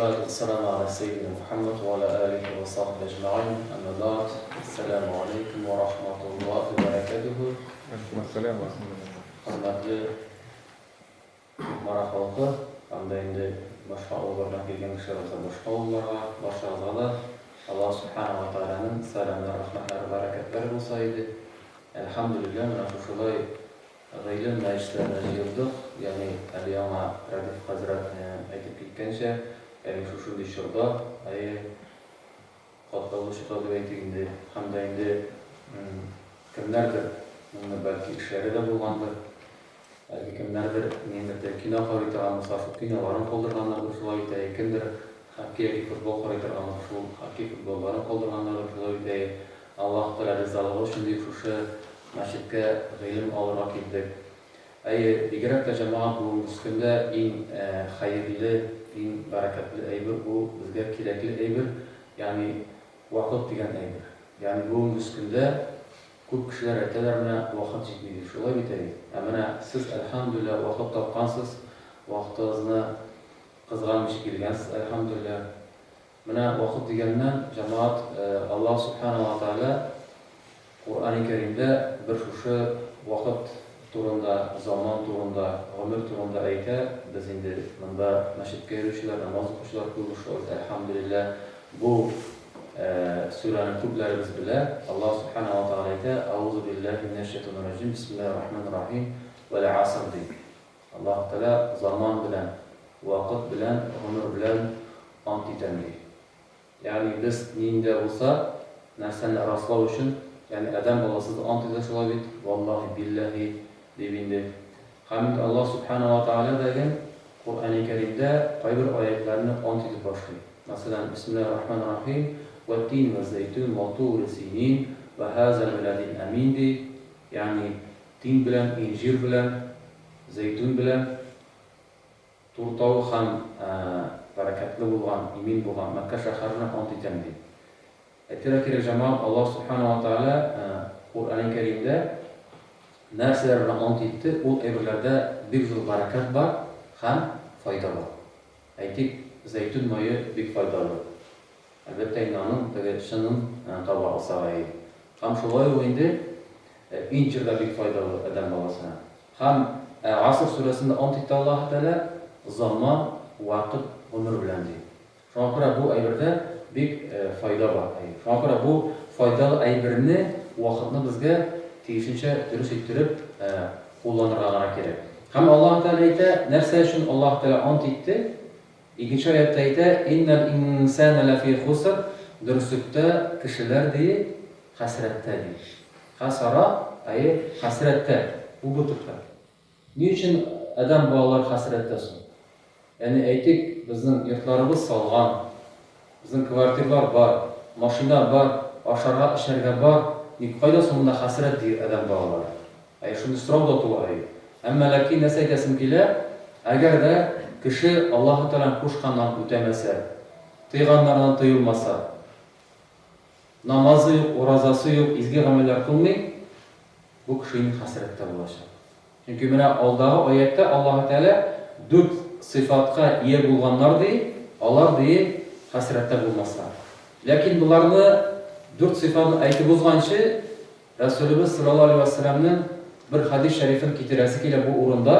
Вассалату вассаламу аля сәййидина Мухаммад ва аля алихи ва сахби әҗмәгыйн. Әмма бәгъд. Ассаламу алейкум ва рахматуллахи ва баракатуху. Алейкум ассалам ва рахматуллах. Хөрмәтле Кукмара халкы, һәм дә инде башка авыллардан килгән кешеләр булса башка авылларга, барчагызга да Аллаһ Субхана ва Тәгаләнең сәламнәр, рәхмәтләре, бәрәкәтләре булса иде. Әлхәмдүлилләһ, менә шушылай Гыйлем мәҗлесләренә җыелдык, ягъни әле яңа Рәдиф хәзрәт әйтеп киткәнчә, ягъни шушындый чорда, әйе, катлаулы чорда дип әйтик инде, һәм дә инде кемнәрдер моны бәлки эшләре дә булгандыр, бәлки кемнәрдер ниндидер кино карый торган булса, шул киноларын калдырганнардыр шулай бит, әйе, кемдер хоккей яки футбол карый торган булса, шул хоккей, футболларын калдырганнардыр шулай бит, әйе. Аллаһ Тәгалә ризалыгы өчен дип шушы мәчеткә гыйлем алырга килдек. Әйе, бигрәк тә җәмәгать бүгенге көндә иң хәерле, иң бәрәкәтле әйбер бу безгә кирәкле әйбер, ягъни вакыт дигән әйбер. Ягъни бүгенге көндә күп кешеләр әйтәләр менә вакыт җитми дип, шулай бит әй? Ә менә сез, әлхәмдүлилләһ, вакыт тапкансыз, вакытыгызны кызганмыйча килгәнсез, әлхәмдүлилләһ. Менә вакыт дигәннән, җәмәгать, Аллаһ Сүбхәнәһү вә Тәгалә Коръәни Кәримдә бер шушы вакыт турында, заман турында, гомер турында әйтә. Без инде монда мәчеткә йөрүчеләр, намаз укучылар күп, шулай бит, әлхәмдүлилләһ. Бу сүрәне күпләребез белә. Аллаһ Сүбхәнәһү вә Тәгалә әйтә, Әгъузу билләһи минәш шәйтанир раҗим, бисмиллаһир рахманир рахим, вәл аср ди. Аллаһ Тәгалә заман белән, вакыт белән, гомер белән ант итәм, ди. Ягъни без нинди дә булса нәрсәне раслау өчен, ягъни адәм баласы да ант итә шулай бит, валлаһи, билләһи, дип инде. Һәм инде Аллаһ Сүбхәнәһү вә Тәгалә дәген Коръәни Кәримдә кайбер аятьләрне ант итеп башлый. Мәсәлән, Бисмиллаһир рахманир рахим, Вәт-тин вәз-зәйтүн вә тури синин вә һазәл бәләдил әмин, ди. Ягъни Тин белән, инҗир белән, зәйтүн белән, Тур тавы һәм бәрәкәтле булган, имин булган Мәккә шәһәренә ант итәм, ди. Әйтергә кирәк, җәмәгать, Аллаһ Сүбхәнәһү вә Тәгалә Коръәни Кәримдә нәрсәләр белән ант итте, ул әйберләрдә бик зур бәрәкәт бар һәм файда бар. Әйтик, зәйтүн мае бик файдалы. Әлбәттә инде аның теге чынын таба алсак әйе. Һәм шулай ук инде инҗир дә бик файдалы адәм баласына. Һәм Гаср сүрәсендә ант итте Аллаһы Тәгалә, заман, вакыт, гомер белән ди. Шуңа күрә бу әйбердә бик файда бар, әйе. Шуңа күрә бу файдалы әйберне, вакытны безгә тиешенчә дөрес иттереп кулланырга гына кирәк. Һәм Аллаһы Тәгалә әйтә, нәрсә өчен Аллаһы Тәгалә ант итте? Икенче аятьтә әйтә, Иннәл инсәнә ләфи хуср, дөреслектә кешеләр, ди, хәсрәттә, ди. Хәсара, әйе, хәсрәттә, убытокта. Ни өчен адәм балалары хәсрәттә соң? Ягъни, әйтик, безнең йортларыбыз салган, безнең квартирлар бар, машина бар, ашарга, эчәргә бар, ник кайда соң монда хәсрәт, дияр адәм балалары. Әйе, шундый сорау да туа, әйе. Әмма ләкин нәрсә әйтәсем килә, әгәр дә кеше Аллаһы Тәгаләнең кушканнарын үтәмәсә, тыйганнарыннан тыелмаса, намазы юк, уразасы юк, изге гамәлләр кылмый, бу кеше инде хәсрәттә булачак. Чөнки менә алдагы аятьтә Аллаһы Тәгалә дүрт сыйфатка ия булганнар ди, алар ди хәсрәттә булмаслар. Ләкин боларны дүрт сыйфатны әйтеп узганчы, Рәсүлебез салләллаһу галәйһи вә сәлләмнең бер хәдис шәрифен китерәсе килә бу урында,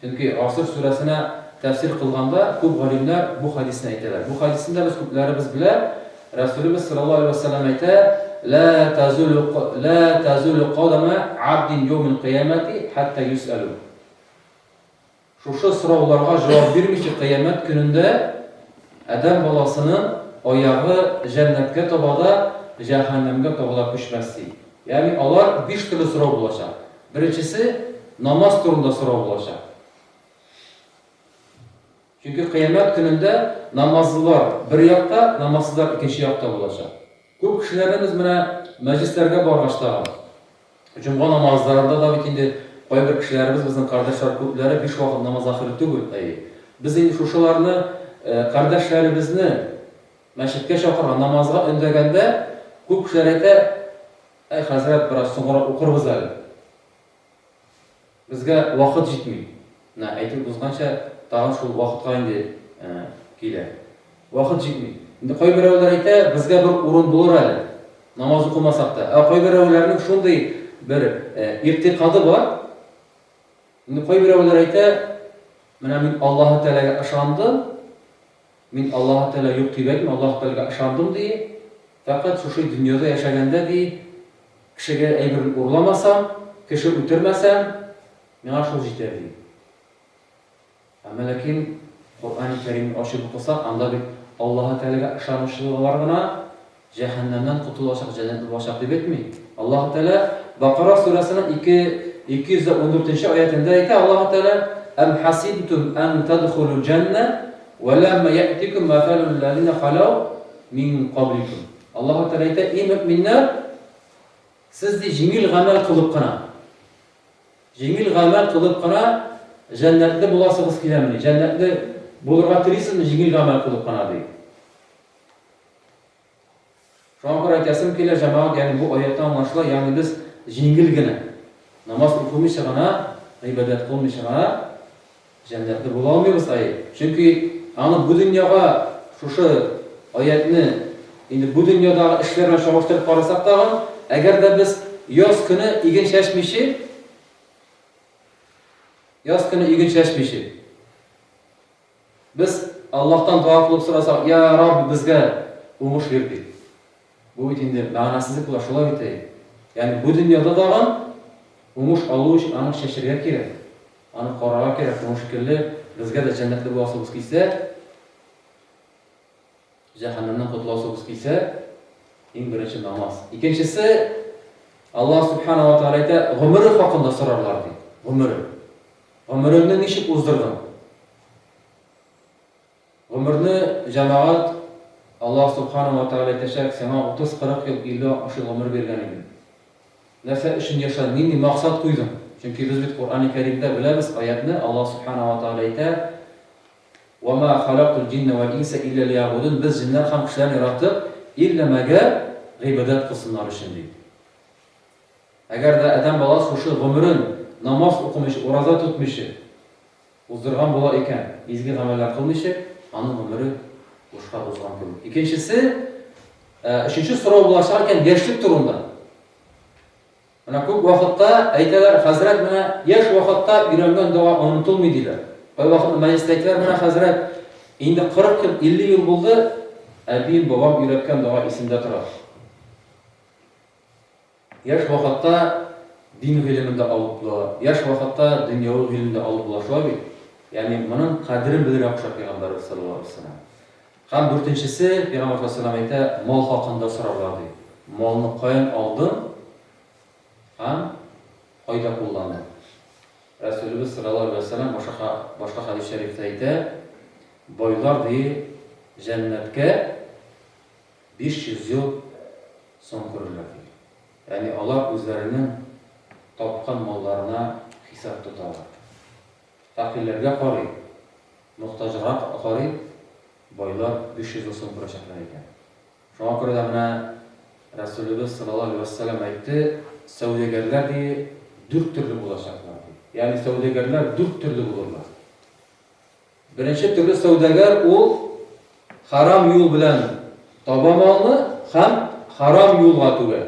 чөнки Гасыр сүрәсенә тәфсир кылганда күп галимнәр бу хәдисне әйтәләр. Бу хәдисне дә без күпләребез белә. Рәсүлебез салләллаһу галәйһи вә сәлләм әйтә, Лә тәзүлү лә тәзүлү кадама абдин яумил кыямәти хәтта юсәлү. Шушы сорауларга җавап бирмичә кыямәт көнендә адәм баласының аягы җәннәткә таба да, җәһәннәмгә таба да күчмәс, ди. Ягъни алар биш төрле сорау булачак. Беренчесе, намаз турында сорау булачак. Чөнки кыямәт көнендә намазлылар бер якта, намазсызлар икенче якта булачак. Күп кешеләрне без менә мәҗлесләргә баргач тагын, Җомга намазларында да бит инде кайбер кешеләребез, безнең кардәшләр күпләре биш вакыт намаз ахиры түгел, әйе. Без инде шушыларны, кардәшләребезне мәчеткә чакырган, намазга өндәгәндә, күп кешеләр әйтә, Әй, хәзрәт, бераз соңрак укырбыз әле. Безгә вакыт җитми. Менә әйтеп узганча, тагын шул вакытка инде килә. Вакыт җитми. Инде кайберәүләр әйтә, безгә бер урын булыр әле, намаз укымасак та. Ә кайберәүләрнең шундый бер игътикады бар. Инде кайберәүләр әйтә, менә мин Аллаһы Тәгаләгә ышандым, мин Аллаһы Тәгалә юк дип әйтмим, Аллаһы Тәгаләгә ышандым ди. Фәкать шушы дөньяда яшәгәндә ди, кешегә әйберен урламасам, кеше үтермәсәм, миңа шул җитә ди. Әмма ләкин Коръәни Кәримне ачып укысак, анда бит Аллаһы Тәгаләгә ышанучылар гына җәһәннәмнән котылачак, җәннәтле булачак дип әйтми. Аллаһы Тәгалә Бакара сүрәсенең 2 214 нче аятендә әйтә, Аллаһы Тәгалә, Әм хасибтум ән тадхулул җәннә вә ләмма яътикум мәсәлул ләзина халау мин кабликум. Аллаһы Тәгалә әйтә, И мөэминнәр, сез ди җиңел гамәл кылып кына, Җиңел гамәл кылып кына җәннәтле буласыгыз киләмени? Җәннәтле булырга телисезме җиңел гамәл кылып кына, ди. Шуңа күрә әйтәсем килә, җәмәгать, ягъни бу аяттан аңлашыла, ягъни без җиңел генә, намаз укымыйча гына, гыйбадәт кылмыйча гына Җәннәтле була алмыйбыз, әй. Чөнки аны бу дөньяга шушы аятьне инде бу дөньядагы эшләр белән чагыштырып карасак тагын, әгәр дә без яз көне иген чәчмиче, яз көне иген чәчмиче, без Аллаһтан дога кылып сорасак, Я Рабб, безгә уңыш бир дип. Бу бит инде мәгънәсезлек була, шулай бит, әй. Ягъни бу дөньяда тагын уңыш алу өчен аны чәчергә кирәк. Аны карарга кирәк, шуның шикелле безгә дә җәннәтле буласыбыз килсә, җәһәннәмнән котыласыбыз килсә, иң беренче намаз. Икенчесе, Аллаһ Субхана ва Тааля әйтә, гомере хакында сорарлар ди. Гомере. Гомереңне ничек уздырдың? Гомерне, җәмәгать, Аллаһ Субхана ва Тәгалә әйтәчәк, сиңа 30-40 ел, 50-60 ел гомер биргән идем. Нәрсә өчен яшәдең, нинди максат куйдың? Чөнки без бит Коръәни Кәримдә беләбез аятьне, Аллаһ Субхана ва Тәгалә әйтә, Ва ма халактул җиннә вәл инса илля лиягъбудун, без җеннәр һәм кешеләрне яраттык, илля мәгәр гыйбадәт кылсыннар өчен, ди. Әгәр дә адәм баласы шушы гомерен намаз укымыйча, ураза тотмыйча, Уздырган була икән, изге гамәлләр кылмыйча, аның гомере бушка узган кебек. Икенчесе, өченче сорау булачак икән яшьлек турында. Менә күп вакытта әйтәләр, хәзрәт, менә яшь вакытта өйрәнгән дога онытылмый диләр. Кайвакытны мәҗлестә әйтәләр, менә хәзрәт, инде 40 ел, 50 ел булды, әбием, бабам өйрәткән дога исемдә тора. Яшь вакытта дин гыйлемен дә алып була, яшь вакытта дөньяви гыйлем дә алып була, шулай бит? Ягъни моның кадерен белергә куша Пәйгамбәребез саллаллаһу алейһи ва сәлләм. Һәм дүртенчесе, Пәйгамбәр саллаллаһу алейһи ва сәлләм әйтә, мал хакында сорарлар ди. Малны каян алдың һәм кайда кулландың? Рәсүлебез саллаллаһу алейһи ва сәлләм башка башка хәдис шәрифтә әйтә, байлар ди җәннәткә 500 ел соң керерләр, ди. Ягъни алар үзләренең тапкан малларына хисап тоталар. Фәкыйрьләргә карый, мохтаҗга карый байлар 500 ел соң керәчәкләр икән. Шуңа күрә дә менә Рәсүлебез саллаллаһу алейһи вә сәлләм әйтте, сәүдәгәрләр, ди, дүрт төрле булачаклар, ди. Ягъни сәүдәгәрләр дүрт төрле булырлар. Беренче төрле сәүдәгәр ул харам юл белән таба малны һәм харам юлга түгә.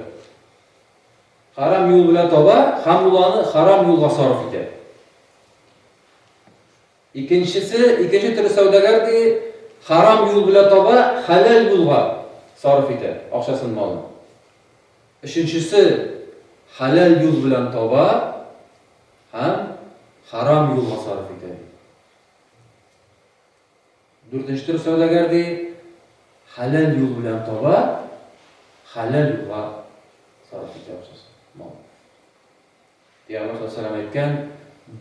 Харам юл белән таба һәм ул аны харам юлга сарыф итә. Икенчесе, икенче төрле сәүдәгәр ди, харам юл белән таба, хәләл юлга сарыф итә акчасын, малын. Өченчесе, хәләл юл белән таба, Һәм харам юлга сарыф итә, ди. Дүртенче төр сәүдәгәр, ди, хәләл юл белән таба, хәләл юлга сарыф итә акчасын, малын. Пәйгамбәр саллаллаһу алейһи ва сәлләм әйткән,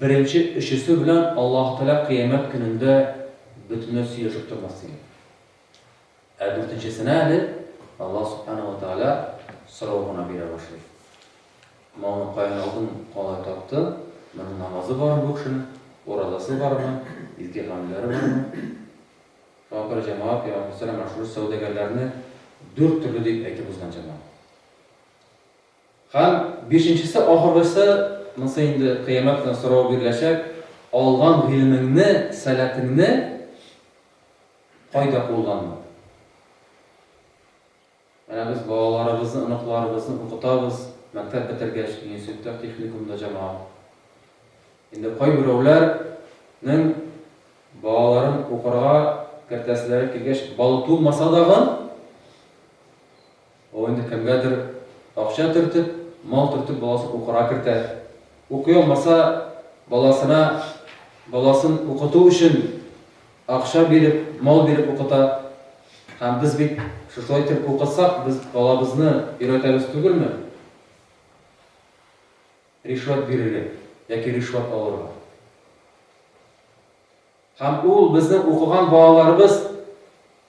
беренче өчесе белән Аллаһ Тәгалә кыямәт көнендә бөтенләй сөйләшеп тормас, дигән. Ә дүртенчесенә әле Аллаһ Сүбхәнәһү вә Тәгалә сорау гына бирә башлый. Малны каян алдың, калай таптың, моның намазы бармы бу кешенең, уразасы бармы, изге гамәлләре бармы? Шуңа күрә җәмәгать, Пәйгамбәр саллаллаһу алейһи ва сәлләм шушы сәүдәгәрләрне дүрт төрле дип әйтеп узган җәмәгать. Һәм бишенчесе, ахыргысы, монысы инде кыямәт көне сорау биреләчәк, алган гыйлемеңне, сәләтеңне, кайда кулланды? Менә без балаларыбызны, оныкларыбызны укытабыз, мәктәп бетергәч, институтта, техникумда җәмәгать. Инде кайберәүләрнең балаларын укырга кертәселәре килгәч, балы тулмаса дагын, ул инде кемгәдер акча төртеп, мал төртеп баласын укырга кертә. Укый алмаса, баласына, баласын укыту өчен Акча биреп, мал биреп укыта. Һәм без бит шушылай итеп укытсак, без балабызны өйрәтәбез түгелме? Ришвәт бирергә яки ришвәт алырга. Һәм ул безнең укыган балаларыбыз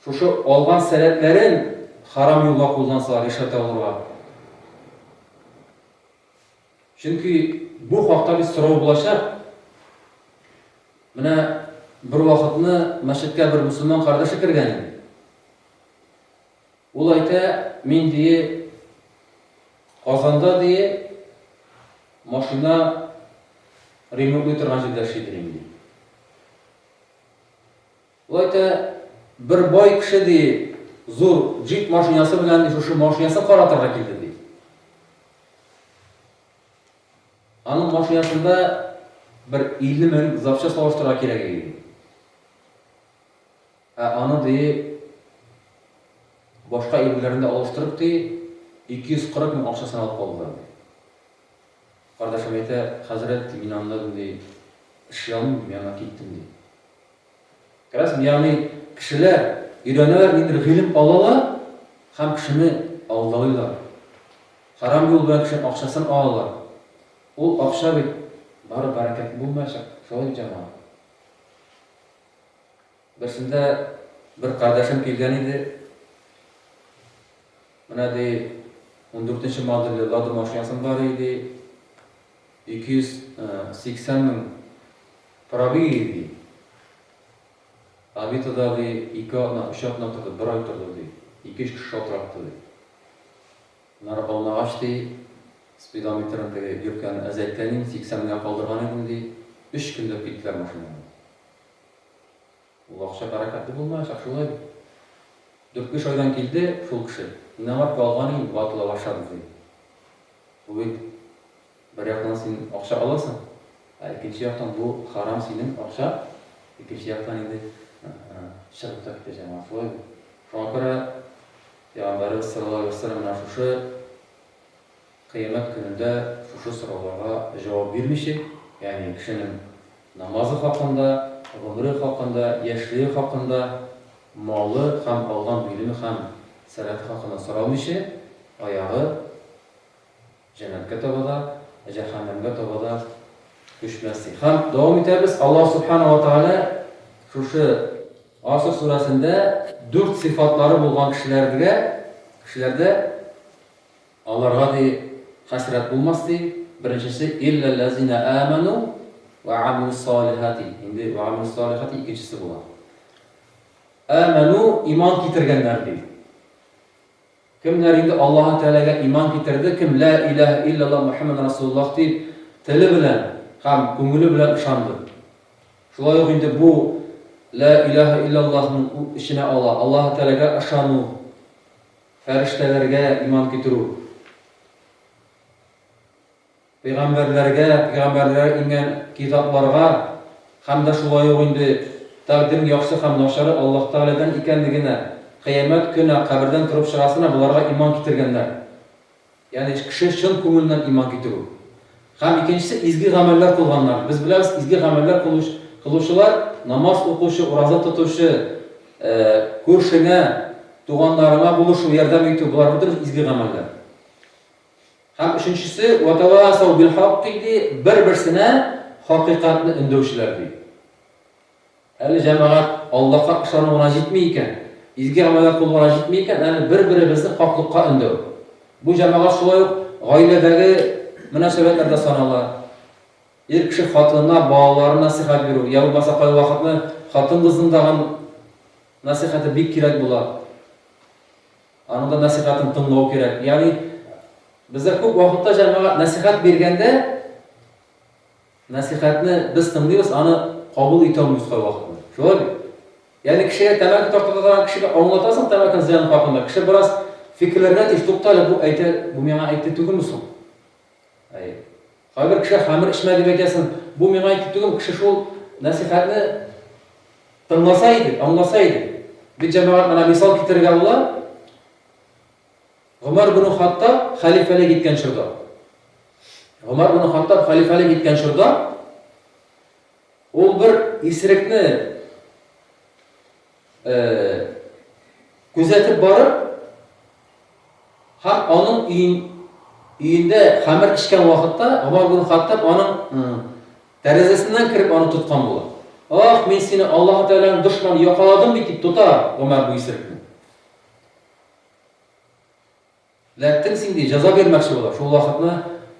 шушы алган сәләтләрен харам юлга куллансалар, ришвәт алырга. Чөнки бу хакта бит сорау булачак. Менә бер вакытны мәчеткә бер мөселман кардәше кергән иде. Ул әйтә, мин дие Казанда дие машина ремонтлый торган җирдә эшли идем ди. Ул әйтә, бер бай кеше ди, зур джип машинасы белән ди, шушы машинасын каратырга килде ди. Аның машинасында бер 50 мең запчасть алыштырырга кирәк иде. Ә аны ди башка әйберләрен дә алыштырып ди 240 мең акчасын алып калдылар ди. Кардәшем әйтә, хәзрәт ди, мин анда ди эшли алмыйм, мин анда киттем ди. Күрәсең, ягъни кешеләр өйрәнәләр, ниндидер гыйлем алалар һәм кешене алдалыйлар. Харам юл белән кешенең акчасын алалар. Ул акча бит бары бәрәкәтле булмаячак, шулай бит, җәмәгать? Берсендә бер кардәшем килгән иде. Менә ди, ундүртенче модельле Лада машинасым бар иде, 280 мең пробег иде, ди. Авитода, ди, ике атна, өч атна торды, бер ай торды, ди. Ике-өч кеше шалтыратты, ди. Аннары алмагач, ди, спидометрын теге йөрткән әзәйткән идем, 80 меңгә калдырган идем, ди. Өч көндә киттеләр машинаны. Ул акча бәрәкәтле булмаячак, шулай бит. Дүрт-биш айдан килде шул кеше. Иномарка алган идем, ватыла башлады, ди. Бу бит бер яктан син акча аласың, ә икенче яктан бу харам синең акча, икенче яктан инде чыгып та китә җәмәгать, шулай бит. Шуңа күрә Пәйгамбәребез саллаллаһу алейһи ва сәлләм менә шушы Кыямәт көнендә шушы сорауларга җавап бирмичә, ягъни кешенең намазы хакында, гомере хакында, яшьлеге хакында, малы һәм алган гыйлеме һәм сәләте хакында соралмыйча, аягы җәннәткә таба да, җәһәннәмгә таба да күчмәс ди. Һәм дәвам итәбез, Аллаһ Субхана ва Тәгалә шушы Аср сүрәсендә дүрт сыйфатлары булган кешеләргә, кешеләрдә Аларга, ди, хәсрәт булмас, ди, беренчесе, илләлләзинә әмәнү вә гамилүс-салихати, инде вә гамилүс-салихати икенчесе була. Әмәнү, иман китергәннәр, ди. Кемнәр инде Аллаһы Тәгаләгә иман китерде, кем лә иләһә илляллаһ Мухәммәд Расулуллаһ дип теле белән һәм күңеле белән ышанды. Шулай ук инде бу лә иләһә илляллаһның эченә ала Аллаһы Тәгаләгә ышану, Фәрештәләргә иман китерү. Пәйгамбәрләргә, пәйгамбәрләргә иңгән китапларга һәм дә шулай ук инде тәкъдирнең яхшы һәм начары Аллаһ Тәгаләдән икәнлегенә, кыямәт көнә кабердән торып чыгасына боларга иман китергәннәр. Ягъни кеше чын күңеленнән иман китерү. Һәм икенчесе, изге гамәлләр кылганнар. Без беләбез, изге гамәлләр кылучылар, намаз укучы, ураза тотучы, күршеңә, туганнарыңа булышу, ярдәм итү, болар бөтенесе изге гамәлләр. Һәм өченчесе, ватавасау бил хакки ди, бер-берсенә хакыйкатьне өндәүчеләр ди. Әле, җәмәгать, Аллаһка ышану гына җитми икән, изге гамәлләр кылу гына җитми икән, әле бер-беребезне хаклыкка өндәү. Бу, җәмәгать, шулай ук гаиләдәге мөнәсәбәтләр дә санала. Ир кеше хатынына, балаларына нәсыйхәт бирү, я булмаса кайвакытны хатын-кызның тагын нәсыйхәте бик кирәк була. Аның да нәсыйхәтен тыңлау кирәк. Ягъни, бездә күп вакытта, җәмәгать, нәсыйхәт биргәндә, Нәсыйхәтне без тыңлыйбыз, аны кабул итә алмыйбыз кайвакытны. Шулай бит? Ягъни кешегә тәмәке тарта торган кешегә аңлатасың тәмәкенең зыяны хакында. Кеше бераз фикерләргә тиеш, тукта әле, бу әйтә, бу миңа әйтте түгелме соң? Әйе. Кайбер кешегә хәмер эчмә дип әйтәсең, бу миңа әйтте түгел, кеше шул нәсыйхәтне тыңласа иде, аңласа иде. Бит җәмәгать менә мисал китерергә була. Гомәр бин Хаттаб хәлифәлек иткән чорда. Гомәр бин Хаттаб хәлифәлек иткән чорда Ул бер исерекне күзәтеп барып, һәм аның өен, өендә хәмер эчкән вакытта Гомар бин Хаттаб аның тәрәзәсеннән кереп аны тоткан була. Ах, мин сине Аллаһы Тәгаләнең дошманы якаладым бит дип тота Гомәр бу исерекне. Эләктең син, ди, җәза бирмәкче була. Шул вакытны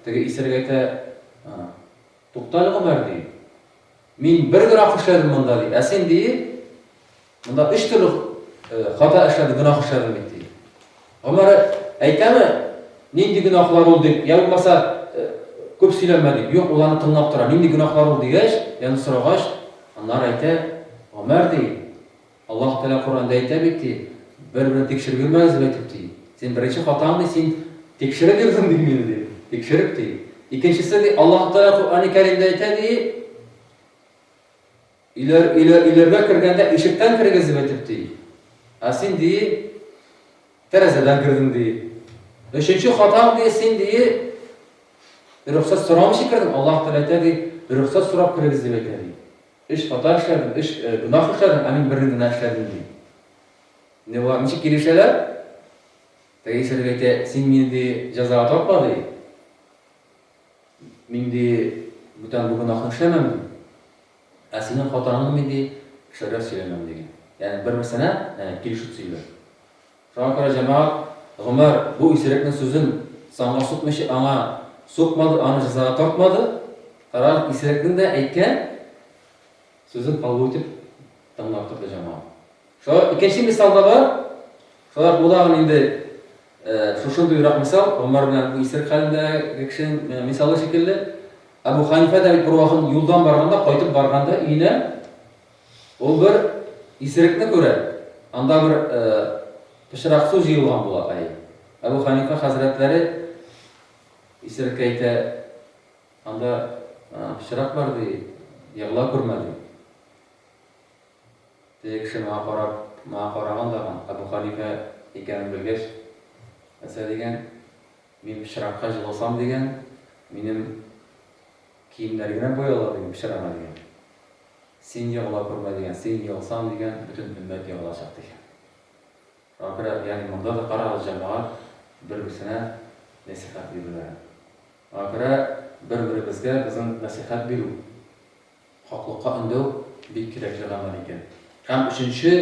теге исерек әйтә, Тукта әле, Гомәр, ди. Мин бер гөнаһ эшләдем монда, ди. Ә син, ди, монда өч төрле хата эшләдең, гөнаһ эшләдең бит, ди. Гомәр әйтәме, нинди гөнаһлар ул дип, я булмаса, күп сөйләмә дип. Юк, ул аны тыңлап тора. Нинди гөнаһлар ул дигәч, ягъни сорагач, аннары әйтә, Гомәр, ди, Аллаһ Тәгалә Коръәндә әйтә бит, ди, бер-берен тикшереп йөрмәгез дип әйтеп, ди. Син беренче хатаң, ди, син тикшереп йөрдең, ди, мине, ди. Тикшереп, ди. Икенчесе, ди, Аллаһ Тәгалә Коръәни Кәримдә әйтә, ди, өйләр, өйләр, өйләргә кергәндә ишектән керегез дип әйтеп, ди. Ә син, ди, тәрәзәдән кердең, ди. Өченче хатаң, ди, син, ди, рөхсәт сорамыйча кердең. Аллаһ Тәгалә әйтә, ди, рөхсәт сорап керегез дип әйтә, ди. Өч хата эшләдем, өч гөнаһ эшләдем, ә мин берне генә эшләдем, ди. Инде болар ничек килешәләр? Теге исерек әйтә, син мине, ди, җәзага тартма, ди. Мин, ди, бүтән бу гөнаһны эшләмәм, ди. Ә синең хатаңны мин, ди, кешеләргә сөйләмәм, дигән. Ягъни бер-берсенә килешү төзиләр. Шуңа күрә җәмәгать Гомәр бу исерекнең сүзен санга сукмыйча аңа сукмады, аны җәзага тартмады. Карар исерекнең дә әйткән сүзен кабул итеп тыңлап торды җәмәгать. Шулай икенче мисал да бар. Шулай бу тагын инде шушындыйрак мисал, Гомәр белән бу исерек хәлендәге кешенең мисалы шикелле. Әбу Ханифә дә бит бервакыт юлдан барганда, кайтып барганда өенә Ул бер исерекне күрә, анда бер пычрак су җыелган була, әй. Әбү Хәнифә хәзрәтләре исереккә әйтә, анда пычрак бар, ди, егыла күрмә, ди. Теге кеше моңа карап, моңа караган да, Әбү Хәнифә икәнен белгәч, нәрсә дигән, мин пычракка җыласам, дигән, минем киемнәр генә буяла, дигән, пычрана, дигән. Син егыла күрмә дигән, син егылсаң дигән, бөтен өммәт егылачак дигән. Шуңа күрә, ягъни монда да карагыз, җәмәгать бер-берсенә нәсыйхәт бирүләре. Шуңа күрә бер-беребезгә безнең нәсыйхәт бирү, хаклыкка өндәү бик кирәкле гамәл икән. Һәм өченче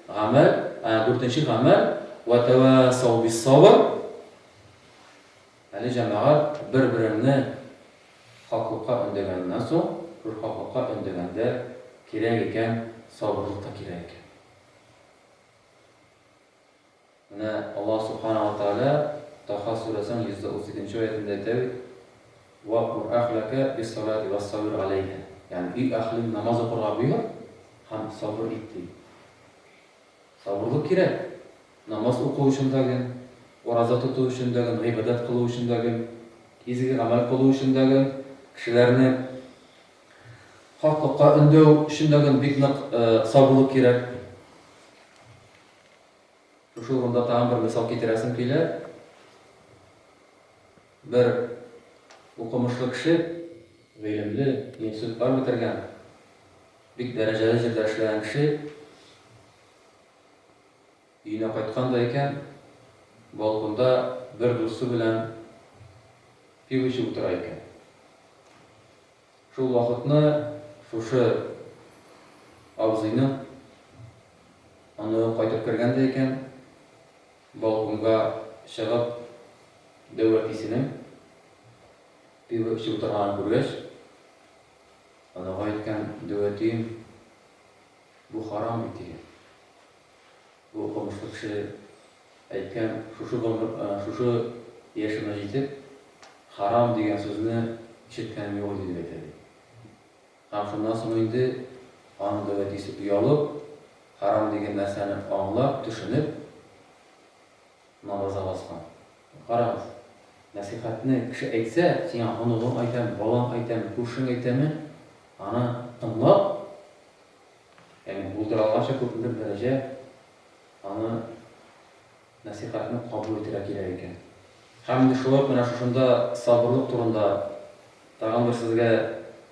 гамәл, ә, дүртенче гамәл, вә тәвасау бис-сабр, Әле җәмәгать бер-береңне хаклыкка өндәгәннән соң, шул хаклыкка өндәгәндә кирәк икән, сабырлык та кирәк икән. Менә Аллаһ Субхана ва Тәгалә Таха сүрәсенең 132 нче аятендә әйтә бит, Вә'мур әһләкә бис-салати вассабир галәйһә. Ягъни өй әһлен намаз укырга боер һәм сабыр ит, ди. Сабырлык кирәк. Намаз уку өчен дә ген, ураза тоту өчен дә ген, гыйбадәт кылу өчен дә ген, изге гамәл кылу өчен дә ген, кешеләрне хаклыкка өндәү өчен дә ген бик нык сабырлык кирәк. Шушы урында тагын бер мисал китерәсем килә. Бер укымышлы кеше, гыйлемле, институтлар бетергән, бик дәрәҗәле җирдә эшләгән кеше өенә кайткан да икән, балконда бер дусты белән пиво эчеп утыра икән. Шул вакытны шушы абзыйның оныгы кайтып кергән дә икән, балконга чыгып, дәү әтисенең пиво эчеп утырганын күргәч, Оныгы әйткән, Дәү әтием, бу харам бит, дигән. Бу укымышлы кеше әйткән, шушы гомер, шушы яшемә җитеп, харам дигән сүзне ишеткәнем юк иде, дип әйтә, ди. Һәм шуннан соң инде аның дәү әтисе оялып, Харам дигән нәрсәне аңлап, төшенеп, намазга баскан. Карагыз, нәсыйхәтне кеше әйтсә, сиңа оныгың әйтәме, балаң әйтәме, күршең әйтәме, аны тыңлап, ягъни булдыра алганча күпмедер дәрәҗә аны нәсыйхәтне кабул итәргә кирәк икән. Һәм инде шулай ук менә шушында сабырлык турында тагын бер сезгә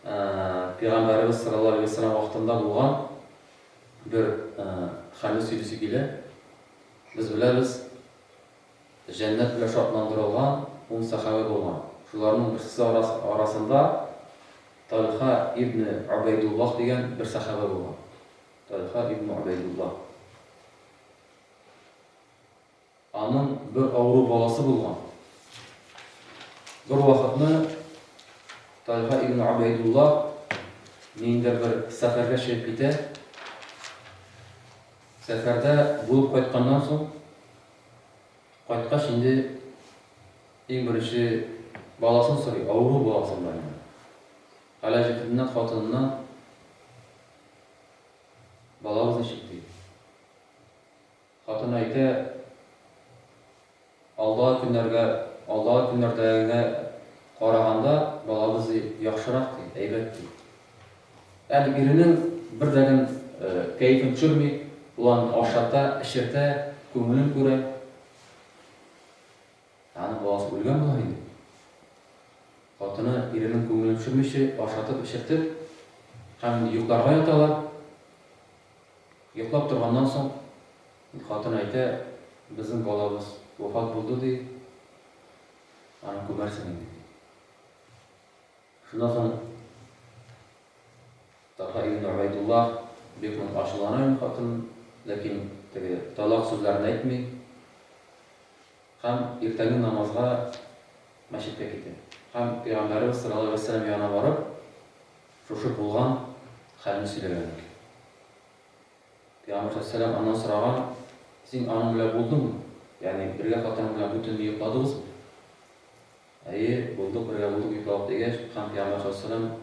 Пәйгамбәребез салләллаһу галәйһи ва сәлләм вакытында булган бер хәлне сөйлисе килә. Без беләбез, җәннәт белән шатландырылган ун сәхабә булган. Шуларның берсесе арасында Тальха ибне Убәйдуллаһ дигән бер сәхабә булган. Тальха ибне Убәйдуллаһ. Аның бер авыру баласы булган. Бер вакытны Тальха ибн Убәйдулла ниндидер бер сәфәргә чыгып китә. Сәфәрдә булып кайтканнан соң, кайткач инде иң беренче баласын сорый, авыру баласын бар инде. Хәләл җефетеннән, хатыныннан балабыз ничек ди. Хатын әйтә, Алдагы көннәргә, алдагы көннәрдәгегә караганда балабыз, ди, яхшырак, ди, әйбәт, ди. Ягъни иренең бер дә гөн кәефен төшерми, ул аны ашата, эчертә, күңелен күрә. Ә аның баласы үлгән була инде. Хатыны иренең күңелен төшермичә, ашатып, эчертеп, һәм инде йокларга яталар. Йоклап торганнан соң, хатын әйтә, безнең балабыз вафат булды, ди, аны күмәрсең инде, ди. Шуннан соң Талха ибн Убайдулла бик нык ачулана инде хатын, ләкин теге талак сүзләрен әйтми һәм иртәнге намазга мәчеткә китә. Һәм Пәйгамбәребез саллаллаһу алейһи ва сәлләм янына барып, шушы булган хәлне сөйләгән икән. Пәйгамбәр саллаллаһу аннан сораган, Син аның белән булдыңмы? Ягъни бергә хатының белән бу төнне йокладыгызмы? Әйе, булдык, бергә булдык, йокладык дигәч, һәм Пәйгамбәр саллаллаһу алейһи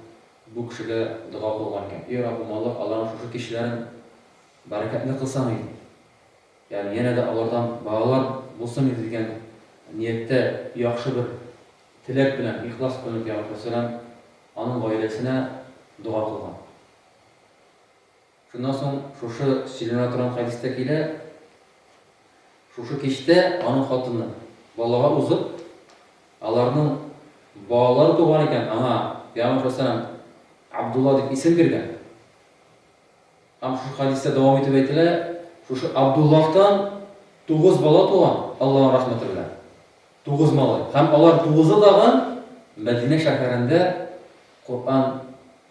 бу кешегә дога кылган икән. И Раббым Аллаһ, аларның шушы кичләрен бәрәкәтле кылсаң иде. Ягъни янә дә алардан балалар булсын иде дигән нияттә яхшы бер теләк белән, ихлас белән Пәйгамбәр саллаллаһу алейһи аның гаиләсенә дога кылган. Шуннан соң шушы сөйләнә торган хәдистә килә, шушы кичтә аның хатыны балага узып, аларның балалары туган икән, аңа Пәйгамбәр саллаллаһу Абдулла дип исем биргән. Һәм шушы хәдистә дәвам итеп әйтелә, шушы Абдуллаһтан тугыз бала туган, Аллаһның рәхмәте белән. Тугыз малай. Һәм алар тугызы тагын Мәдинә шәһәрендә Коръән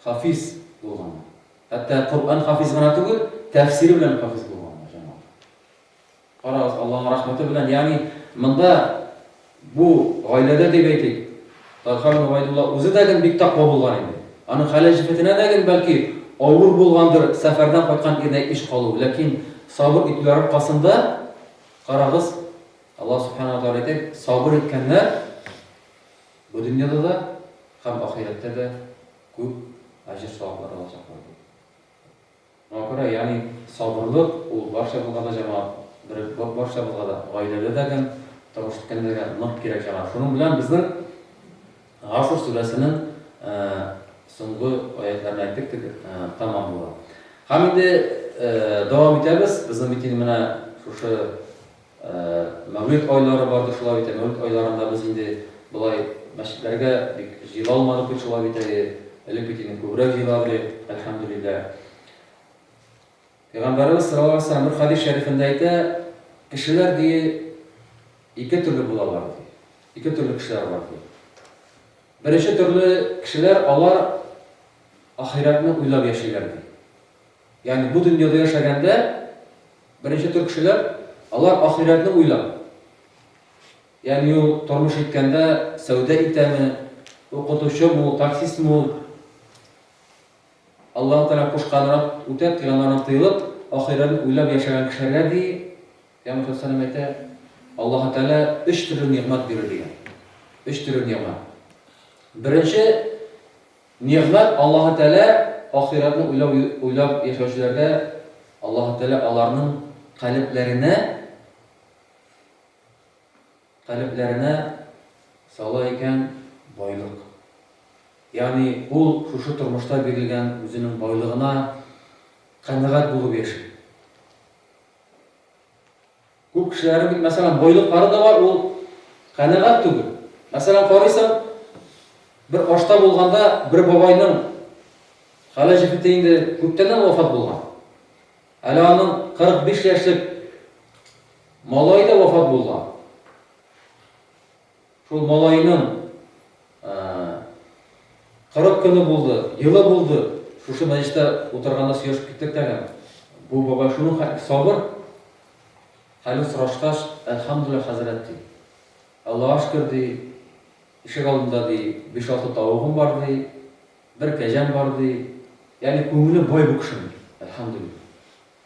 хафиз булганнар. Хәтта Коръән хафиз гына түгел, тәфсире белән хафиз булганнар, җәмәгать. Карагыз, Аллаһның рәхмәте белән, ягъни монда бу гаиләдә дип әйтик, Талха ибн Гобәйдулла үзе дә ген бик таква булган инде. Аның хәләл җефетенә дә ген бәлки авыр булгандыр сәфәрдән кайткан иренә әйтмичә калу, ләкин сабыр итүләре аркасында, карагыз, Аллаһ Субхана ва Тәгалә әйтә, сабыр иткәннәр бу дөньяда да һәм ахирәттә дә күп әҗер-саваплар алачаклар дип. Шуңа күрә, ягъни сабырлык ул барчабызга да җәмәгать, бер барчабызга да, гаиләдә дә гән, тормыш иткәндә дә нык кирәк җәмәгать. Шуның белән безнең Гаср сүрәсенең соңгы аятларын әйттек, тек тәмам була. Һәм инде дәвам итәбез. Безнең бит инде менә шушы Мәүлид айлары барды шулай бит, Мәүлид айларында без инде болай мәчетләргә бик җыела алмадык бит шулай бит әле. Элек бит инде күбрәк җыела идек, әлхәмдүлилләһ. Пәйгамбәребез саллаллаһу алейһи ва сәлләм бер хәдис шәрифендә әйтә, кешеләр ди ике төрле булалар ди. Ике төрле кешеләр бар ди. Беренче төрле кешеләр алар ахирәтне уйлап яшиләр ди. Ягъни бу дөньяда яшәгәндә беренче төр кешеләр алар ахирәтне уйлап. Ягъни ул тормыш иткәндә сәүдә итәме, укытучымы ул, таксистмы ул, Аллаһы Тәгалә кушканны үтәп, тыйганнардан тыелып, ахирәтне уйлап яшәгән кешеләргә ди, Пәйгамбәр саллаллаһу алейһи ва сәлләм әйтә, Аллаһы Тәгалә өч төрле нигъмәт бирер дигән. Өч төрле нигъмәт. Беренче нигъмәт Аллаһы Тәгалә ахирәтне уйлап уйлап яшәүчеләргә Аллаһы Тәгалә аларның калебләренә калебләренә сала икән байлык. Ягъни ул шушы тормышта бирелгән үзенең байлыгына канәгать булып яши. Күп кешеләрнең бит, мәсәлән, байлыклары да бар, ул канәгать түгел. Мәсәлән, карыйсың, бер ашта булганда бер бабайның хәләл җефете инде күптәннән вафат булган. Әле аның 45 яшьлек малае да вафат булган. Шул малайның 40 көне булды, елы булды. Шушы мәҗлестә утырганда сөйләшеп киттек тәгән. Бу бабай шуның хәтле сабыр. Хәлен сорашкач, әлхәмдүлилләһ, хәзрәт, ди. Аллага шөкер, ди, ишек алдында, ди, биш-алты тавыгым бар, ди, бер кәҗәм бар, ди. Ягъни күңеле бай бу кешенең, әлхәмдүлилләһ.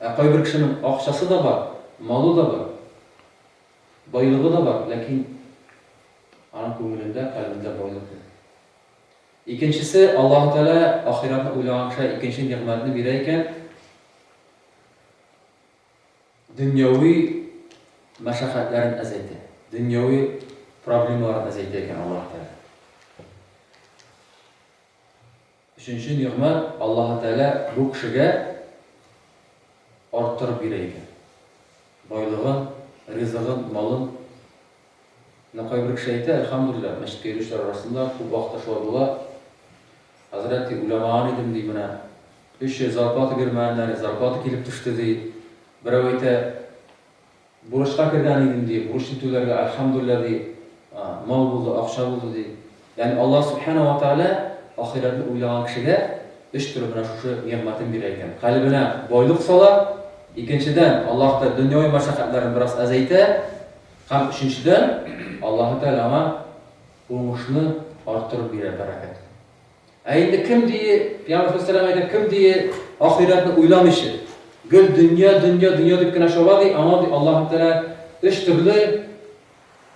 Ә кайбер кешенең акчасы да бар, малы да бар. Байлыгы да бар, ләкин аның күңелендә, кальбендә байлык юк. Икенчесе, Аллаһы Тәгалә ахирәтне уйлаган кешегә икенче нигъмәтне бирә икән, дөньяви мәшәкатьләрен әзәйтә, дөньяви проблемаларын әзәйтә икән Аллаһы Тәгалә. Өченче нигъмәт, Аллаһы Тәгалә бу кешегә арттырып бирә икән. Байлыгын, ризыгын, малын. Менә кайбер кеше әйтә, әлхәмдүлилләһ, мәчеткә йөрүчеләр арасында күп вакытта шулай була. Хәзрәт, ди, уйламаган идем, ди, менә өч ел зарплата бирмәгәннәр, зарплата килеп төште, ди. Берәү әйтә, Бурычка кергән идем, ди, бурычны түләргә, әлхәмдүлилләһ, ди, мал булды, акча булды, ди. Ягъни Аллаһ Сүбхәнәһү вә Тәгалә ахирәтне уйлаган кешегә өч төрле менә шушы нигъмәтен бирә икән. Калебенә байлык сала, икенчедән, Аллаһ Тәгалә дөньяви мәшәкатьләрен бераз әзәйтә, һәм өченчедән, Аллаһы Тәгалә аңа уңышны арттырып бирә, бәрәкәт. Ә инде кем дие, Пәйгамбәр саллаллаһу әйтә, кем дие ахирәтне уйламыйча, гел дөнья, дөнья, дөнья дип кенә чаба ди, аңа ди Аллаһ Тәгалә өч төрле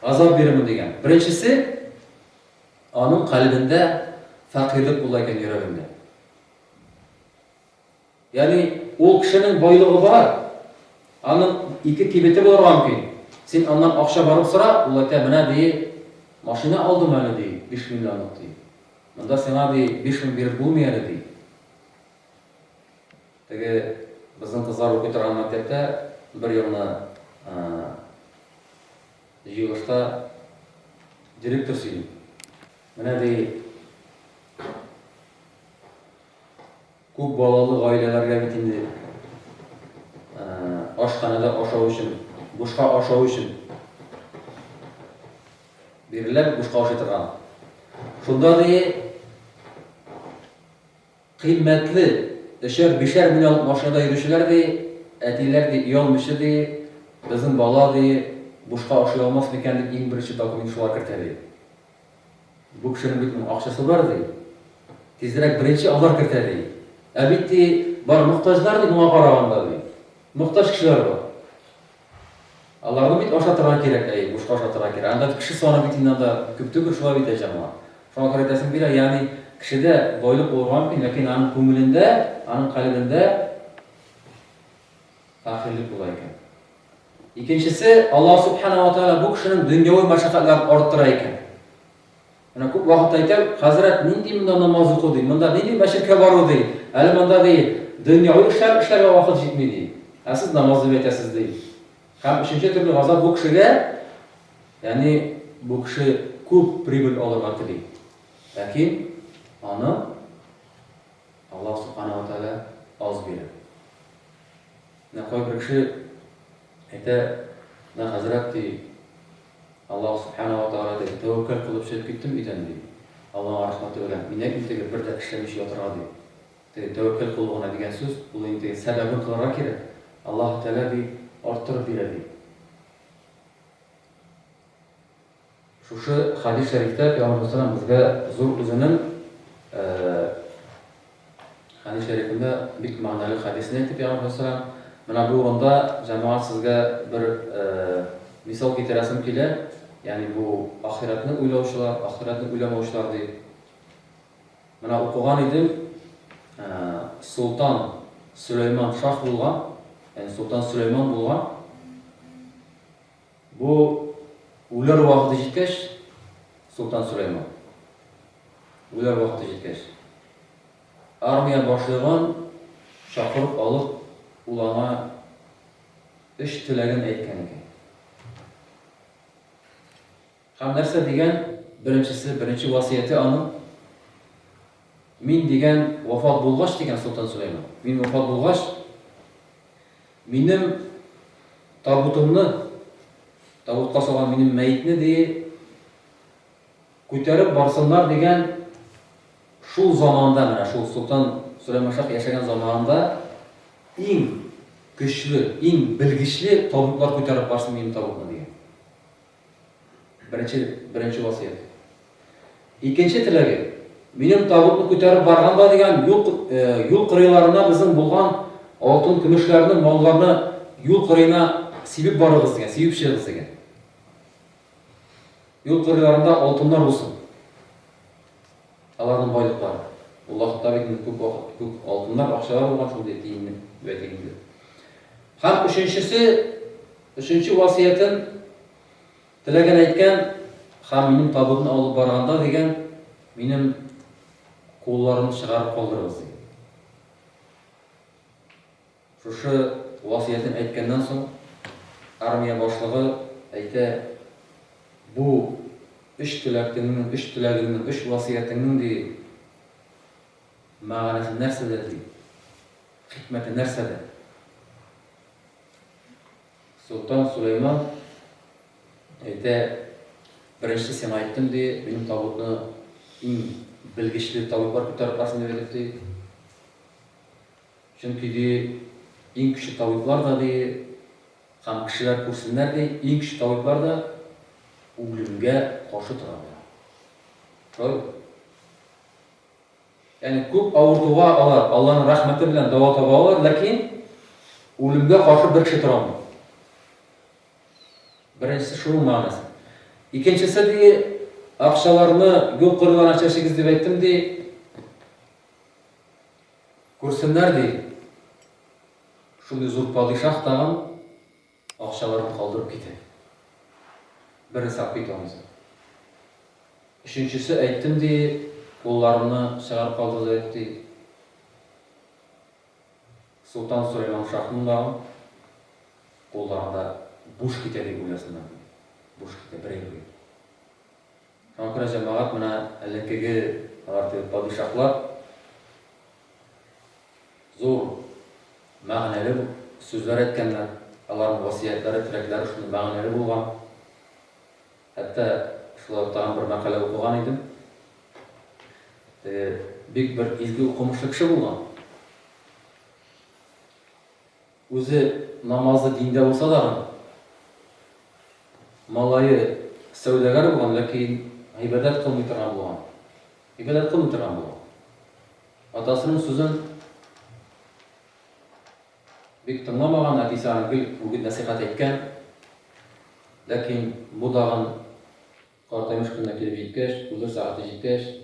газап бирермен дигән. Беренчесе, аның кальбендә фәкыйрьлек була икән йөрәгендә. Ягъни ул кешенең байлыгы бар, аның ике кибете булырга мөмкин. Син аннан акча барып сора, ул әйтә, менә ди, машина алдым әле ди, 5 миллионлык ди. Монда сиңа ди 5000 биреп булмый әле ди. Теге безнең кызлар укый торган мәктәптә бер елны җыелышта директор сөйли. Менә ди Күп балалы гаиләләргә бит инде ашханәдә ашау өчен, бушка ашау өчен бирелә бит бушка ашый торган. Шунда ди кыйммәтле өчәр, бишәр миллион машинада йөрүчеләр ди, әтиләр ди, оялмыйча ди, безнең бала ди, бушка ашый алмас микән дип иң беренче документ шулар кертә ди. Бу кешенең бит моның акчасы бар, ди. Тизрәк беренче алар кертә, ди. Ә бит, ди, бар мохтаҗлар, ди, моңа караганда, ди. Мохтаҗ кешеләр бар. Аларны бит ашатырга кирәк, әй, бушка ашатырга кирәк. Анда кеше саны бит инде анда күп түгел, шулай бит, әй, җәмәгать. Шуңа күрә әйтәсем килә, ягъни кешедә байлык булырга мөмкин, ләкин аның күңелендә, аның калебендә фәкыйрьлек була икән. Икенчесе, Аллаһ Субхана ва Тааля бу кешенең дөньяви мәшәкатьләрен арттыра икән. Менә күп вакыт әйтәм, хәзрәт, нинди монда намаз уку ди, монда нинди мәчеткә бару ди, әле монда ди, дөньяви эшләр эшләргә вакыт җитми ди. Ә сез намаз дип әйтәсез ди. Һәм өченче төрле газап бу кешегә, ягъни бу кеше күп прибыль алырга тели. Ләкин аны Аллаһ Субхана ва Тааля аз бирә. Менә кайбер кеше әйтә, менә хәзрәт ди, Аллаһ Субхана ва Тааля ди, тәвәккәл кылып чыгып киттем өйдән ди. Аллаһның рәхмәте белән. Мин әйтмим теге бер дә эшләмичә ятырга ди. Теге тәвәккәл кылу гына дигән сүз, ул инде теге сәбәбен кылырга кирәк. Аллаһ Тәгалә ди, арттырып бирә ди. Шушы хәдис шәрифтә Пәйгамбәр саллаллаһу безгә зур үзенең хәдис шәрифендә бик мәгънәле хәдисне әйтте Пәйгамбәр саллаллаһу. Менә бу урында җәмәгать сезгә бер мисал китерәсем килә. Ягъни бу ахирәтне уйлаучылар, ахирәтне уйламаучылар дип. Менә укыган идем, Солтан Сөләйман шах булган. ягъни Солтан Сөләйман булган. Бу үләр вакыты җиткәч, Солтан Сөләйман үләр вакыты җиткәч, армия башлыгын чакырып алып, ул аңа өч теләген әйткән икән. Һәм нәрсә дигән? Беренчесе, беренче васыяте аның, Мин, дигән, вафат булгач, дигән Солтан Сөләйман, мин вафат булгач, минем табутымны, табутка салган минем мәетне, ди, күтәреп барсыннар, дигән, шул заманда, менә шул Солтан Сөләйман шаһ яшәгән заманында иң көчле, иң белгечле табиблар күтәреп барсын минем табутны, дигән. Беренче, беренче васыять. Икенче теләге, минем табутны күтәреп барганда дигән юл, э, юл кырыйларына безнең булган алтын, көмешләрне, малларны юл кырыена сибеп барыгыз дигән, сибеп чыгыгыз дигән. Юл кырыйларында алтыннар булсын. Аларның байлыклары. Ул вакытта бит инде күп вакыт, күп алтыннар, акчалар булган шундый тиенне, дип әйтик инде. Һәм өченчесе, өченче васыятен теләген әйткән, һәм минем табутны алып барганда дигән, минем кулларымны чыгарып калдырыгыз дигән. Шушы васыятен әйткәннән соң, армия башлыгы әйтә, Бу өч теләктеңнең, өч теләгеңнең, өч васыятеңнең, ди, мәгънәсе нәрсәдә, ди, хикмәте нәрсәдә? Солтан Сөләйман әйтә, Беренче сиңа әйттем, ди, минем табутны иң белгечле табиблар күтәреп барсын дип әйтеп, ди. Чөнки, ди, иң көчле табиблар да, ди, һәм кешеләр күрсеннәр, ди, иң көчле табиблар да үлемгә каршы тора, ди. Шулай бит? Ягъни күп авыртуга алар Алланың рәхмәте белән дәва таба алалар, ләкин үлемгә каршы бер кеше тора алмый. Беренчесе шуның мәгънәсе. Икенчесе, ди, акчаларны юл кырыйларына чәчегез дип әйттем, ди. Күрсеннәр, ди, шундый зур падишаһ тагын акчаларын калдырып китә. Бер хисап китә анысы. Өченчесе, әйттем, ди, кулларымны чыгарып калдырды, дип, ди. Солтан Сөләйман шаһның тагын кулларында буш китә дип уйласыннар, ди. Буш китә, бер әйбер юк. Шуңа күрә җәмәгать менә элеккеге алар теге падишаһлар зур мәгънәле сүзләр әйткәннәр, аларның васыятьләре, теләкләре шундый мәгънәле булган. Хәтта шулай ук тагын бер мәкалә укыган идем. Теге бик бер изге укымышлы кеше булган. Үзе намазы диндә булса да, малае сәүдәгәр булган, ләкин гыйбадәт кылмый торган булган. Гыйбадәт кылмый торган булган. Атасының сүзен бик тыңламаган, әтисе аны гел үгет-нәсыйхәт әйткән. Ләкин бу тагын картаймыш көненә килеп җиткәч, үлер сәгате җиткәч,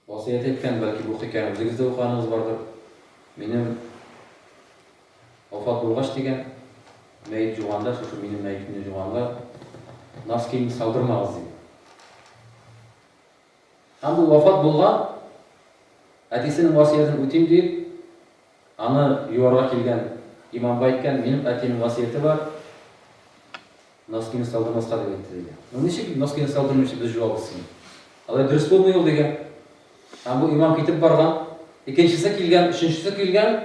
Васыять әйткән, бәлки бу хикәяне үзегез дә укыганыгыз бардыр. Минем вафат булгач дигән, мәет жуганда, шушы минем мәетемне жуганда, носкиемне салдырмагыз дигән. Һәм бу вафат булган, әтисенең васыятен үтим дип, аны юарга килгән имамга әйткән, минем әтинең васыяте бар, Носкины салдырмаска дип әйтте, дигән. Ну ничек носкины салдырмыйча без жуабыз сине? Алай дөрес булмый ул, дигән. Һәм бу имам китеп барган. Икенчесе килгән, өченчесе килгән.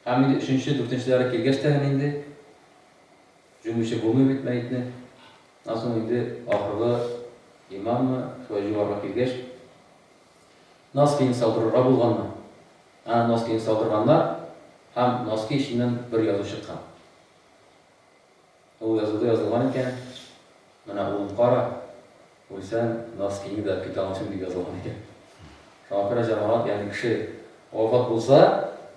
Һәм инде өченче, дүртенчеләре килгәч тә инде жумыйча булмый бит мәетне. Аннан соң инде ахыргы имаммы шулай жуарга килгәч, носкины салдырырга булганнар. Ана носкины салдырганнар һәм носки эченнән бер язу чыккан. Ул язуда язылган икән, Менә, улым, кара, үлсәң, носкиңне дә алып китә алмыйсың, дип язылган икән. Шуңа күрә, җәмәгать, ягъни кеше вафат булса,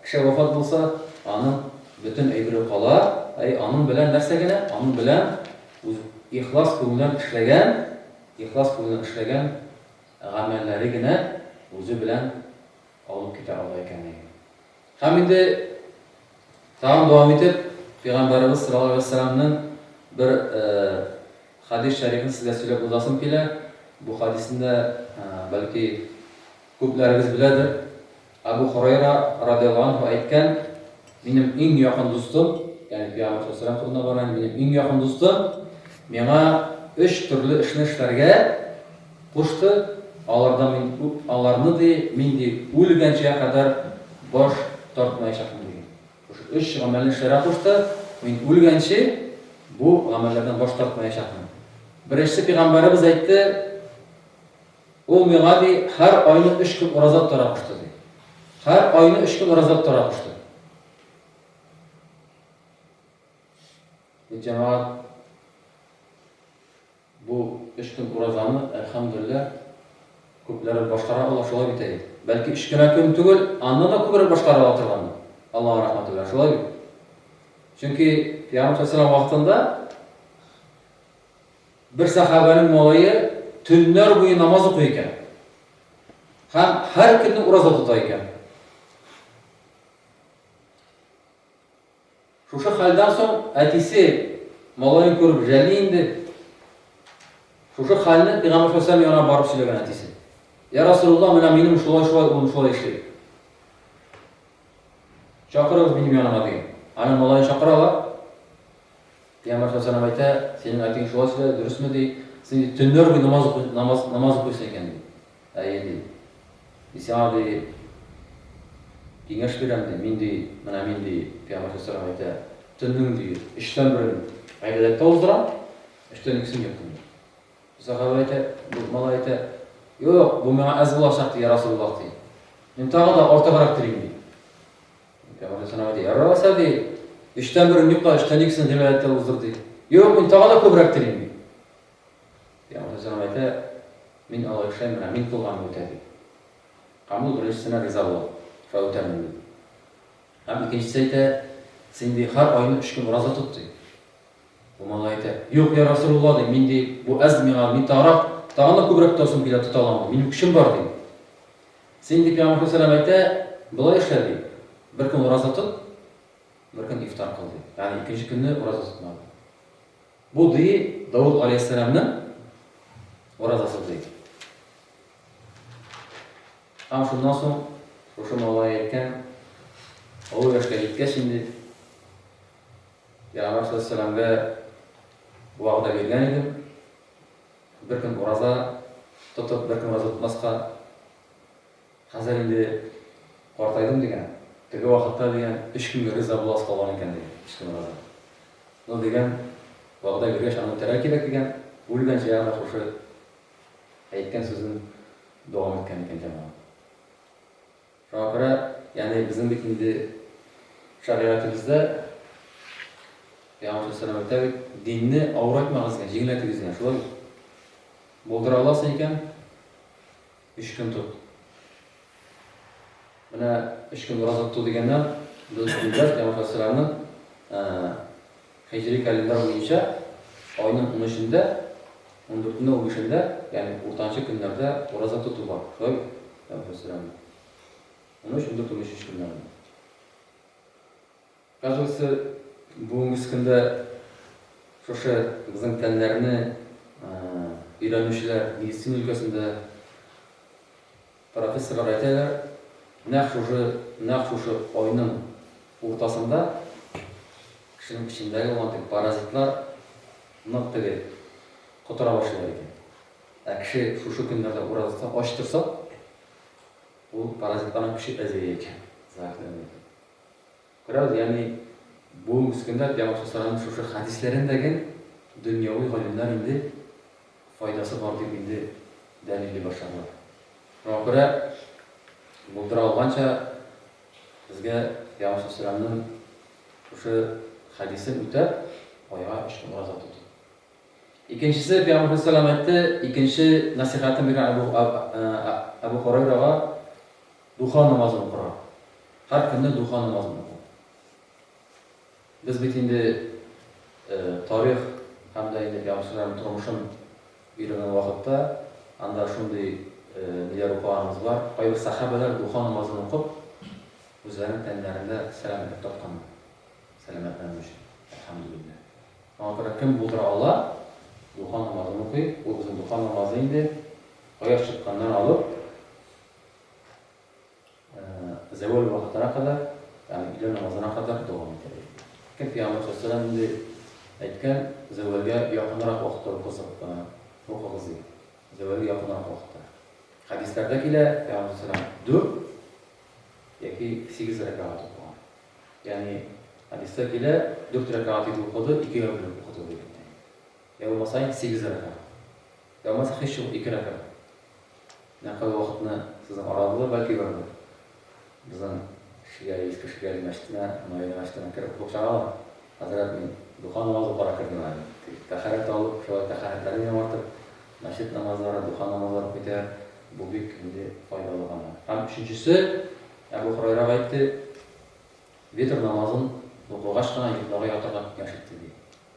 кеше вафат булса, аның бөтен әйбере кала, әй, аның белән нәрсә генә? Аның белән үз ихлас күңелдән эшләгән, ихлас күңелдән эшләгән гамәлләре генә үзе белән алып китә ала икән. Һәм инде. Тагын дәвам итеп, Пәйгамбәребез саллаллаһу алейһи ва сәлламнең бер хәдис шәрифен сезгә сөйләп узасым килә. Бу хәдисне дә, бәлки, күпләрегез беләдер. Әбу Һурайра радиаллаһу анһу әйткән, Минем иң якын дустым, ягъни Пәйгамбәр саллаллаһу алейһи ва сәлләм турында бара инде, минем иң якын дустым миңа өч төрле эшне эшләргә кушты, алардан мин, аларны, ди, мин, ди, үлгәнчегә кадәр баш тартмаячакмын, дигән. Шушы өч гамәлне эшләргә кушты, мин үлгәнче бу гамәлләрдән баш тартмаячакмын. Беренчесе, пәйгамбәребез әйтте, ул миңа, ди, һәр айны өч көн ураза тотарга кушты, ди. Һәр айны өч көн ураза тотарга кушты. Җәмәгать, Бу өч көн уразаны, әлхәмдүлилләһ, күпләре башкара ала, шулай бит әй? Бәлки өч кенә көн түгел, аннан да күбрәк башкара ала торгандыр, Аллаһның рәхмәте белән, шулай бит? Чөнки Пәйгамбәр саллаллаһу вакытында бер сәхабәнең малае төннәр буе намаз укый икән. Һәм һәр көнне ураза тота икән. Шушы хәлдән соң әтисе малаен күреп жәлли инде. Шушы хәлне Пәйгамбәр саллаллаһу янына барып сөйләгән әтисе. Я Расулуллаһ, менә минем шулай-шулай улым шулай эшли. Чакырыгыз минем яныма дигән. Аның малаен чакыралар. Пәйгамбәр саллаллаһу әйтә, синең әтиең шулай сөйләде, дөресме ди? Син ди, төннәр буе намаз намаз намаз укыйсың икән ди. Әйе, ди. Мин сиңа, ди, киңәш бирәм, ди, мин, ди, менә мин, ди, Пәйгамбәр саллаллаһу алейһи ва сәлләм әйтә, төннең, ди, өчтән берен гыйбадәттә уздырам, өчтән икесен йоклыйм, ди. Сәхабә әйтә, бу малай әйтә, юк, бу миңа әз булачак, ди, я Расулуллаһ, ди. Мин тагы да артыграк телим, ди. Пәйгамбәр саллаллаһу алейһи ва сәлләм әйтә, ярар алайса, ди, өчтән берен йокла, өчтән икесен гыйбадәттә уздыр, ди. Юк, мин тагы да күбрәк телим, ди. Пәйгамбәр саллаллаһу алейһи ва сәлләм әйтә, Мин алай эшләмим, менә мин кылганны үтә, ди. Һәм ул беренчесенә риза була, шулай үтәрмен, ди. Һәм икенчесе әйтә, Син, ди, һәр айны өч көн ураза тот, ди. Бу малай әйтә, Юк, я Расулулла, ди, мин, ди, бу әз миңа, мин тагырак, тагын да күбрәк тотасым килә, тота алам, ди, минем көчем бар, ди. Син, ди, Пәйгамбәр саллаллаһу алейһи ва сәлләм әйтә, болай эшлә, ди, бер көн ураза тот, бер көн ифтар кыл, ди. Ягъни икенче көнне ураза тотма, ди. Бу, ди, Давыд алейһиссәламнең уразасы, ди. Һәм шуннан соң шушы малай әйткән, олы яшькә җиткәч инде, Пәйгамбәр саллаллаһу вәгъдә биргән идем, бер көн ураза тотып, бер көн ураза тотмаска. Хәзер инде картайдым дигән, теге вакытта дигән өч көнгә риза буласы калган икән дигән, өч көн ураза. Ну дигән, вәгъдә биргәч аны үтәргә кирәк дигән, үлгәнче ягъни шушы әйткән сүзен дәвам иткән икән җәмәгать. Шуңа күрә, ягъни безнең бит инде шәригатебездә Пәйгамбәр саллаллаһу алейһи ва сәлләм әйтә бит, динне авырайтмагыз дигән, җиңеләйтегез дигән, шулай бит? Булдыра аласың икән, Өч көн тот. Менә өч көн ураза тоту дигәннән, без билгеләп, Пәйгамбәр алейһиссәламның һиҗри календарь буенча айның унөчендә, ундүртендә, унбишендә, ягъни уртанчы көннәрдә ураза тоту бар. Шулай бит? Пәйгамбәр алейһиссәламның 13, 14, 15 көннәрендә. Кажется, бүгенге көндә шушы безнең тәннәрне өйрәнүчеләр, медицина өлкәсендә профессорлар әйтәләр, нәкъ шушы, нәкъ шушы айның уртасында кешенең эчендәге булган теге паразитлар нык теге котыра башлыйлар икән. Ә кеше шушы көннәрдә ураза тотса, ач торса, ул паразитларның көче әзәя икән, зәһәрләнә икән. Күрәбез, ягъни бүгенге көндә Пәйгамбәр саллаллаһу шушы хәдисләрен дә гел дөньяви галимнәр инде файдасы бар дип инде дәлилли башладылар. Шуңа күрә булдыра алганча безгә Пәйгамбәр саллаллаһу шушы хәдисен үтәп, айга өч көн ураза тоту. Икенчесе, Пәйгамбәр саллаллаһу алейһи ва әйтте, икенче насихатын биргән Әбу Әбу Хурайрага Духа намазын укырга. Һәр көнне духа намазын уку. Без бит инде тарих һәм дә инде пәйгамбәр тормышын өйрәнгән вакытта анда шундый ниләр укыганыбыз бар. Кайбер сәхабәләр духа намазын укып, үзләренең тәннәрендә сәламәтлек тапканнар. Сәламәтләнү өчен. Әлхәмдүлилләһ. Шуңа күрә кем булдыра ала, духа намазын укый. Ул безнең духа намазы инде кояш чыкканнан алып зәвәл вакытына кадәр, ягъни өйлә намазына кадәр дәвам итә. Кем Пәйгамбәр саллаллаһу инде әйткән, зәвәлгә якынрак вакытта укысак, укыгыз ди. Зәвәлгә якынрак вакытта. Хәдисләрдә килә, Пәйгамбәр саллаллаһу 4 яки 8 рәкәгать укыган. Ягъни хәдистә килә, 4 рәкәгать итеп укыды, икегә бүлеп укыды дип әйтә. Я булмаса инде 8 рәкәгать. Я булмаса һич юк 2 рәкәгать. Менә кай вакытны сезнең арада да бәлки бардыр. Безнең Шигәли, Иске Шигәли мәчетенә, Наилә мәчетенә кереп укып чыгалар. Хәзрәт, мин духа намазы укырга кердем әле. Дип, тәһарәт алып, шулай тәһарәтләрен яңартып, мәчет намазлары, духа намазлары укып китәләр. Бу бик инде файдалы гамәл. Һәм өченчесе, Әбү Һурайра әйтте, Витр намазын укыгач кына йокларга ятырга киңәш итте, ди.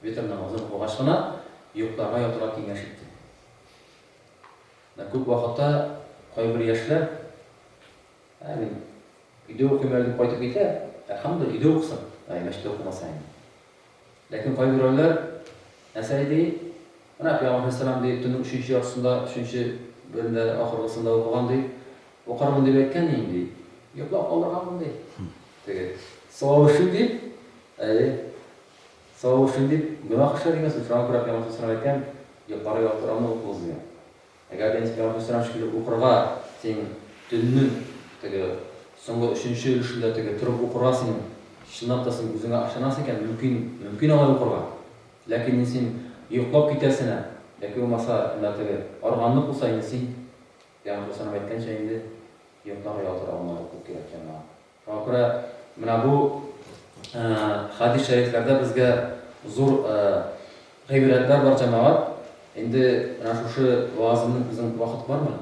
Витр намазын укыгач кына йокларга ятырга киңәш итте. Менә күп вакытта кайбер яшьләр, Ә, мин өйдә укыйм әле дип кайтып китә. Әлхәмдүлилләһ, өйдә укысын, ә мәчеттә укымаса инде. Ләкин кайберәүләр нәрсә ди? Менә Пәйгамбәр галәйһиссәлам ди, төннең өченче яртысында, өченче берендә, ахыргысында укыган ди. Укырмын дип әйткән идем ди. Йоклап калдырганмын ди. Теге савап эшлим дип, әйе, савап эшлим дип гөнаһ эшләр димәсен. Шуңа күрә Пәйгамбәр галәйһиссәлам әйткән, йокларга яткырганда укыгыз дигән. Әгәр дә инде Пәйгамбәр галәйһиссәлам шикелле укырга син төннең теге соңгы өченче өлешендә теге торып укырга син чынлап та син үзеңә ышанасың икән, мөмкин, мөмкин алай укырга. Ләкин инде син йоклап китәсең, яки булмаса менә теге арганлык булса инде син Пәйгамбәр галәйһиссәлам әйткәнчә инде йокларга ятыр алдыннан уку кирәк, җәмәгать. Шуңа күрә менә бу хәдис шәрифләрдә безгә зур гыйбрәтләр бар, җәмәгать. Инде менә шушы вагазымның безнең вакыт бармы?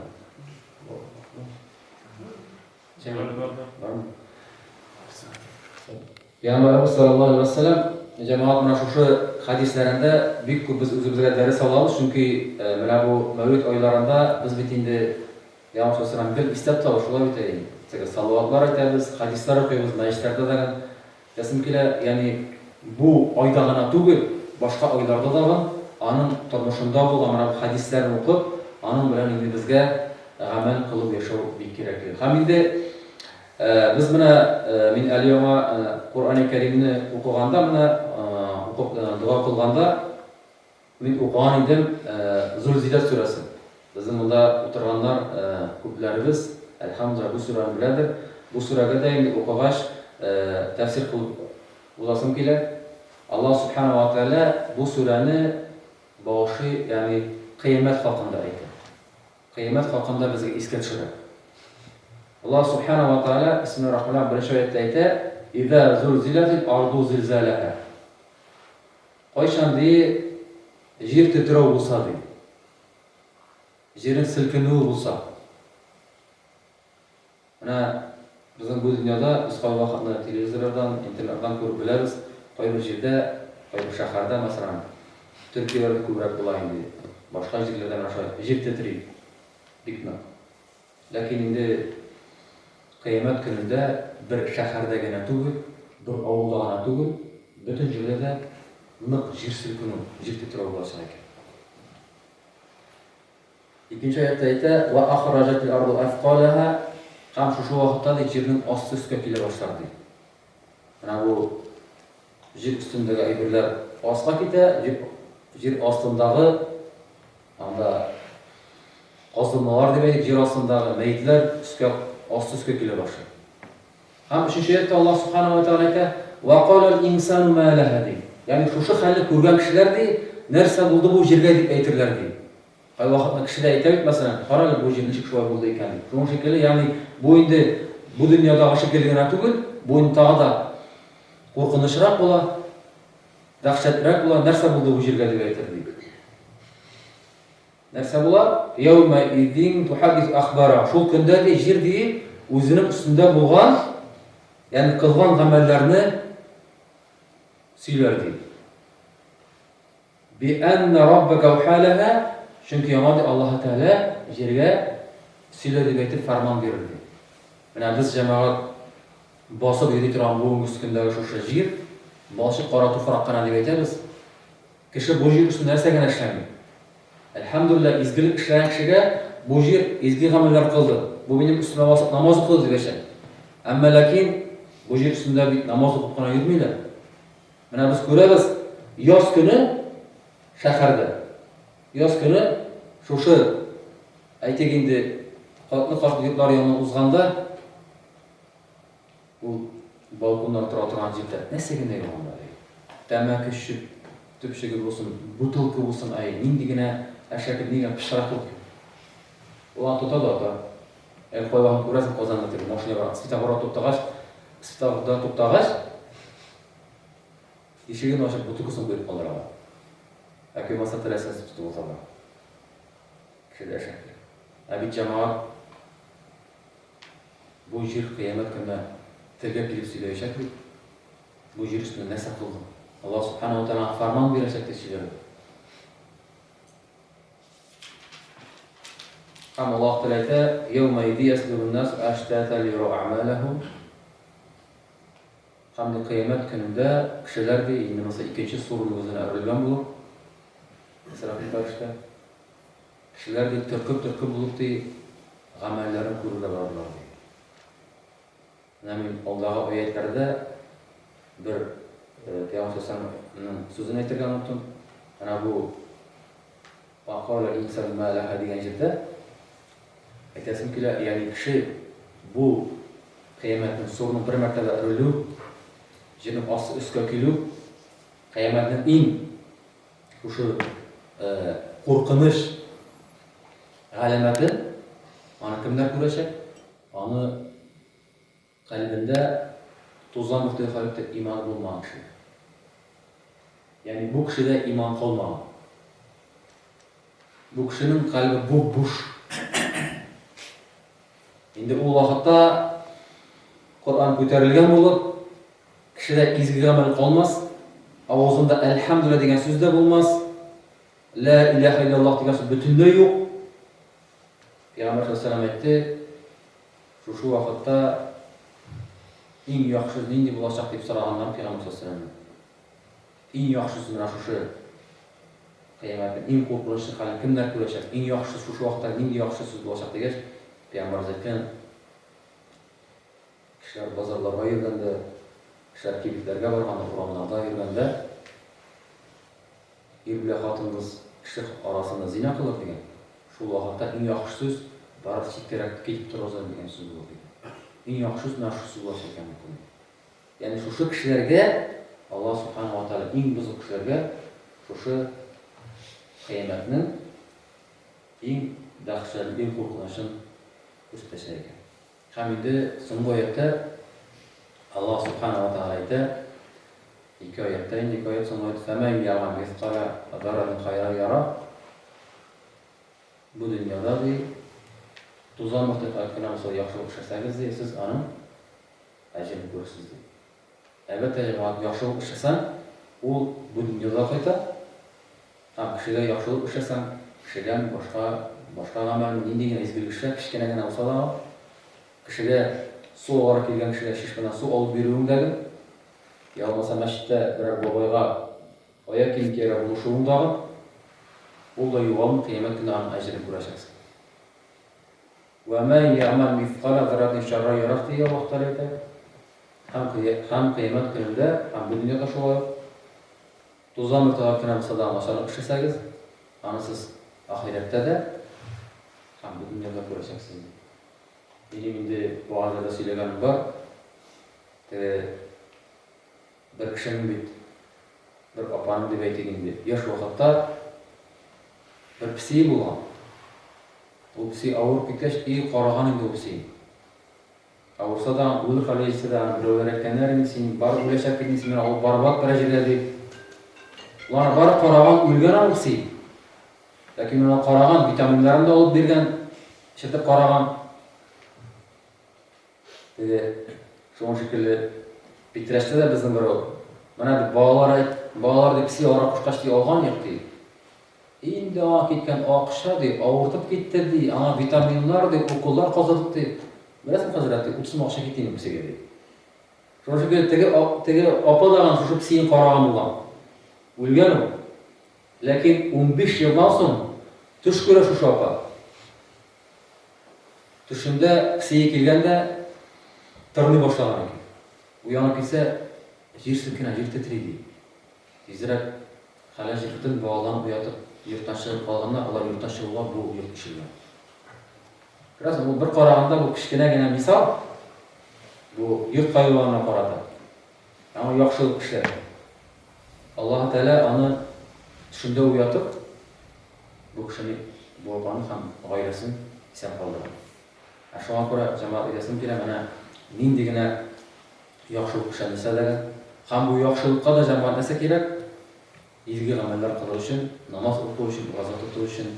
Бармы? Пәйгамбәребез саллаллаһу алейһи ва сәлләм җәмәгать менә шушы хәдисләрендә бик күп без үзебезгә дәрес алабыз, чөнки менә бу Мәүлид айларында без бит инде Пәйгамбәр саллаллаһу алейһи ва сәлләм гел истә тотабыз, шулай бит әй, теге салаватлар әйтәбез, хәдисләр укыйбыз, мәҗлесләрдә дә әйтәсем килә, ягъни бу айда гына түгел, башка айларда дагын аның тормышында булган менә бу хәдисләрне укып, аның белән инде безгә гамәл кылып яшәү бик кирәкле. Һәм инде без менә мин әле яңа Коръәни Кәримне укыганда менә укып дога кылганда мин укыган идем Зульзилә сүрәсен. Безнең монда утырганнар күпләребез, әлхәмдүлилләһ, бу сүрәне беләдер. Бу сүрәгә дә инде укыгач тәфсир кылып узасым килә. Аллаһ Сүбхәнәһү вә Тәгалә бу сүрәне багышлый, ягъни кыямәт хакында әйтә. Кыямәт хакында безгә искә төшерә. Аллаһ Сүбхәнәһү вә Тәгалә, бисмиллаһир-рахманир-рахим, беренче аятьтә әйтә, Иза зулзиләтил арду зилзаләһа. Кайчан, ди, җир тетрәү булса, ди. Җирнең селкенүе булса. Менә безнең бу дөньяда без кайвакытны телевизорлардан, интернеттан күреп беләбез, кайбер җирдә, кайбер шәһәрдә, мәсәлән, Төркияләрдә күбрәк була инде, башка җирләрдә менә шулай җир тетри бик нык. Ләкин инде кыямәт көнендә бер шәһәрдә генә түгел, бер авылда гына түгел, бөтен җирдә дә нык җир селкенү, җир тетрәү булачак икән. Икенче аятьтә әйтә, Вә ахраҗәтил арду әфкаләһә, һәм шушы вакытта, ди, җирнең асты өскә килә башлар, ди. Менә бу җир өстендәге әйберләр аска китә, җир, җир астындагы анда казылмалар дип әйтик, җир астындагы мәетләр өскә, асты өскә килә башлый. Һәм өченче аятьтә Аллаһ Субханаһу ва Тәгалә әйтә, Ва калал инсану ма лаһа ди. Ягъни шушы хәлне күргән кешеләр ди, нәрсә булды бу җиргә дип әйтерләр ди. Кайвакытны кеше дә әйтә бит, мәсәлән, кара әле бу җир ничек шулай булды икән дип. Шуның шикелле, ягъни бу инде бу дөньядагы шикелле генә түгел, бу инде тагы да куркынычрак була, дәһшәтрәк була, нәрсә булды бу җиргә дип әйтер ди. Нәрсә була? Яумә изин тухаддис ахбара. Шул көндә ди җир ди үзенең өстендә булган, ягъни кылган гамәлләрне сөйләр ди. Би әннә раббака әүхә ләһә, чөнки аңа ди Аллаһы Тәгалә җиргә сөйлә дип әйтеп фәрман бирер ди. Менә без җәмәгать басып йөри торган бүгенге көндәге шушы җир, Балчык кара туфрак кына дип әйтәбез. Кеше бу җир өстендә нәрсә генә эшләми. Әлхәмдүлилләһ, изгелек эшләгән кешегә бу җир изге гамәлләр кылды, бу минем өстемә басып намаз укыды дип әйтә. Әмма ләкин бу җир өстендә бит намаз укып кына йөрмиләр. Менә без күрәбез, яз көне шәһәрдә, яз көне шушы, әйтик инде, катлы-катлы йортлар яныннан узганда, Ул балконнар тора торган җирдә нәрсә генә юк анда, әй. Тәмәке чүп төпчеге булсын, бутылка булсын, әй, нинди генә әшәке, нинди генә пычраклык юк. Ул аны тота да ата. Әле кайвакыт күрәсең Казанда теге машина бар, светофорга туктагач, светофорда туктагач, ишеген ачып бутылкасын куеп калдыралар. Ә булмаса теләсә тотып утыралар. Кешеләр әшәке. Ә бит җәмәгать Бу җир кыямәт көненә телгә килеп сөйләячәк бит. Бу җир өстендә нәрсә кылдың? Аллаһ Субхана ва Тәгалә фарман бирәчәк дип сөйләргә. Һәм Аллаһ Тәгалә әйтә, "Яума иди ясдурун нас аштата лиру а'малахум". Һәм ди кыямәт көнендә кешеләр ди, инде монысы икенче сурның үзенә өрелгән булыр. Исрафил фәрештә. Кешеләр, ди, төркем-төркем булып, ди, гамәлләрен күрергә барырлар, ди. Менә мин алдагы аятьләрдә бер Пәйгамбәр саллаллаһу сүзен әйтергә оныттым. Менә бу Вакала инсан ма лаха дигән җирдә әйтәсем килә, ягъни кеше бу кыямәтнең сурның бер мәртәбә өрелү, җирнең асты өскә килү, кыямәтнең иң Шушы куркыныч галәмәте, аны кемнәр күрәчәк? Аны кальбендә тузан бөртеге хәтле иманы булмаган кешеләр. Ягъни бу кешедә иман калмаган. Бу кешенең кальбе буп-буш. Инде ул вакытта Коръән күтәрелгән булыр, кешедә изге гамәл калмас, авызында әлхәмдүлилләһ дигән сүз дә булмас, лә иләһә илляллаһ дигән сүз бөтенләй юк. Пәйгамбәр саллаллаһу әйтте, шушы вакытта иң яхшы сүз нинди булачак дип сораганнар Пәйгамбәр саллаллаһу. Иң яхшы сүз менә шушы кыямәтнең иң куркынычлы хәлен кемнәр күрәчәк, иң яхшы шушы вакытта нинди яхшы сүз булачак дигәч, Пәйгамбәребез әйткән, кешеләр базарларга йөргәндә, кешеләр кибетләргә барганда, урамнарда йөргәндә, ир белән хатын-кыз кеше арасында зина кылыр дигән. Шул вакытта иң яхшы сүз, барып читкәрәк китеп торыгыз әле дигән сүз булыр дигән. Иң яхшы сүз менә шушы сүз булачак икән бу көнне. Ягъни шушы кешеләргә Аллаһ Субханаһу ва Тәгалә иң бозык кешеләргә шушы кыямәтнең иң дәһшәтле, иң куркынычын күрсәтәчәк икән. Һәм инде соңгы аятьтә Аллаһ Субханаһу ва Тәгалә әйтә, ике аятьтә инде, ике аять соңгы аять, «Фәмән йәгъмәл мисҡаля зарратин хайран яра». Бу дөньяда, ди, тузан бөртеге кенә булса да яхшылык эшләсәгез, ди, сез аның әҗерен күрерсез, ди. Әлбәттә, җәмәгать, яхшылык эшләсәң, ул бу дөньяда кайта, һәм кешегә яхшылык эшләсәң, кешедән башка, башка гамәлме, нинди генә изгелек эшлә, кечкенә генә булса да, кешегә су алырга килгән кешегә чишмәдән су алып бирүең дә, я булмаса мәчеттә берәр бабайга аяк киеме кияргә булышуың дагы, ул да югалмый, кыямәт көндә аның әҗерен күрәчәксең. Вә мә йәгъмәл мисҡалә зарратин шәррән ярах ди Аллаһ Тәгалә әйтә. Һәм һәм кыямәт көнендә, һәм бу дөньяда шулай ук, тузан бөртеге кенә булса да начарлык эшләсәгез, аны сез ахирәттә дә һәм бу дөньяда күрәчәксез ди. Минем инде вәгазьләрдә сөйләгәнем бар. Теге бер кешенең бит, бер апаның дип әйтик инде, яшь вакытта бер песие булган. Ул песи авырып киткәч, и караган инде ул песиен. Авырса да, үлер хәлгә җитсә дә, аны берәүләр әйткәннәр инде, син барып үләчәк бит, син менә алып барып ат берәр җиргә дип. Ул аны барып караган, үлгән ул песи. Ләкин аны караган, витаминнарын да алып биргән, эчертеп караган. Теге шуның шикелле Питрәчтә дә безнең берәү. Менә дип балалар әйт, балалар дип песи алырга кушкач ди алган юк ди. Инде аңа киткән акча ди, авыртып китте ди, аңа витаминнар ди, уколлар казыдык ди. Беләсең, хәзрәт ди, 30 мең акча китте инде песигә ди. Шуңа шөкер, теге, теге апа дагын шушы песиен караган булган. Үлгән ул. Ләкин 15 елдан соң төш күрә шушы апа. Төшендә песие килгән дә тырный башлаган икән. Уянып китсә, җир селкенә, җир тетри ди. Тизрәк хәләл җефетен балаларын уятып, йорттан чыгып калганнар, алар йорттан чыгуга бу йорт ишелгән. Күрәсең, бу бер караганда бу кечкенә генә мисал, бу йорт хайванына карата. Аңа яхшылык эшләр. Аллаһы Тәгалә аны төшендә уятып, бу кешене, бу апаны һәм гаиләсен исән калдыра. Ә шуңа күрә җәмәгать әйтәсем килә, менә нинди генә яхшылык эшләнелсә дә, һәм бу яхшылыкка да җәмәгать нәрсә кирәк? Изге гамәлләр кылу өчен, намаз уку өчен, ураза тоту өчен,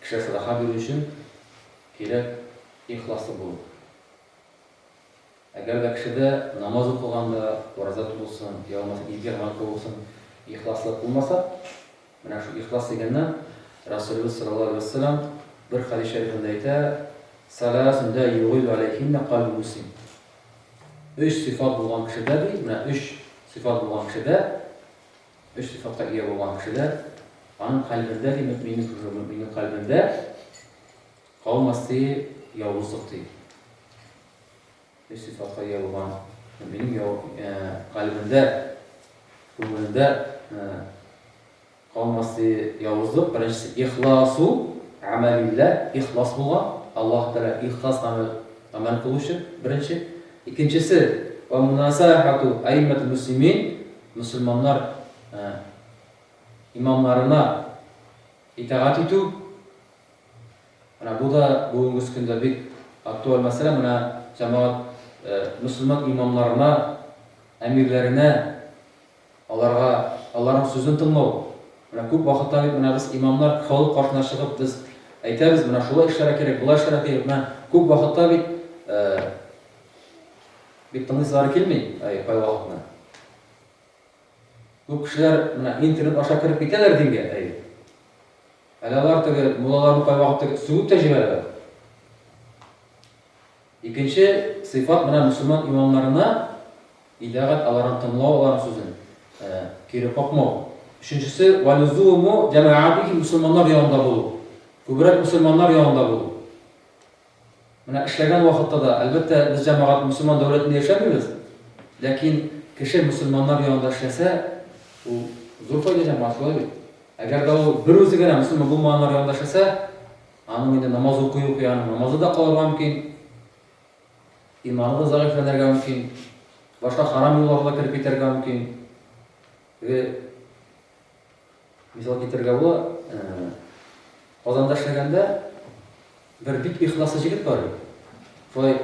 кешегә сәдака бирү өчен кирәк ихласлы булу. Әгәр дә кешедә намаз укыганда, ураза тоту булсын, я булмаса изге гамәл кылу булсын, ихласлык булмаса, менә шул ихлас дигәннән Расулебез саллаллаһу алейһи ва сәлләм бер хәдис шәрифендә әйтә, Саласун ла югыйлу алейһиннә кальбу муслим. Өч сыйфат булган кешедә ди, менә өч сыйфат булган кешедә, өч сыйфатка ия булган кешедә, аның кальбендә ди, мөэминнең шушы мөэминнең кальбендә калмас ди явызлык ди. Өч сыйфатка ия булган мөэминнең кальбендә, күңелендә калмас ди явызлык. Беренчесе ихласу амалилла, ихлас булган, Аллаһ Тәгалә ихлас гамәл гамәл кылучы, беренче. Икенчесе ва мунасахату аимматул муслимин, мөселманнар имамнарына итагать итү. Менә бу да бүгенге көндә бик актуаль мәсьәлә. Менә җәмәгать мөселман имамнарына, әмирләренә Аларга, аларның сүзен тыңлау. Менә күп вакытта бит менә без имамнар халык каршына чыгып без әйтәбез, менә шулай эшләргә кирәк, болай эшләргә кирәк. Менә күп вакытта бит бик тыңлыйсылары килми, әй, кайвакытны. Күп кешеләр менә интернет аша кереп китәләр дингә, әй. Әле алар теге муллаларны кайвакыт теге сүгеп тә җибәрәләр. Икенче сыйфат менә мөселман имамнарына Итагать, аларны тыңлау, аларның сүзен кире какмау. Өченчесе, вә лүзүмү җәмәгатихи, мөселманнар янында булу. Күбрәк мөселманнар янында булу. Менә эшләгән вакытта да, әлбәттә, без җәмәгать мөселман дәүләтендә яшәмибез, ләкин кеше мөселманнар янында эшләсә, ул зур файда җәмәгать, шулай бит? Әгәр дә ул бер үзе генә мөселман булмаганнар янында эшләсә, аның инде намаз укый-укый аның намазы да калырга мөмкин. Иманы да зәгыйфьләнергә мөмкин, башка харам юлларга да кереп китәргә мөмкин. Теге мисал китерергә була, Казанда эшләгәндә бер бик ихласлы җегет бар иде. Шулай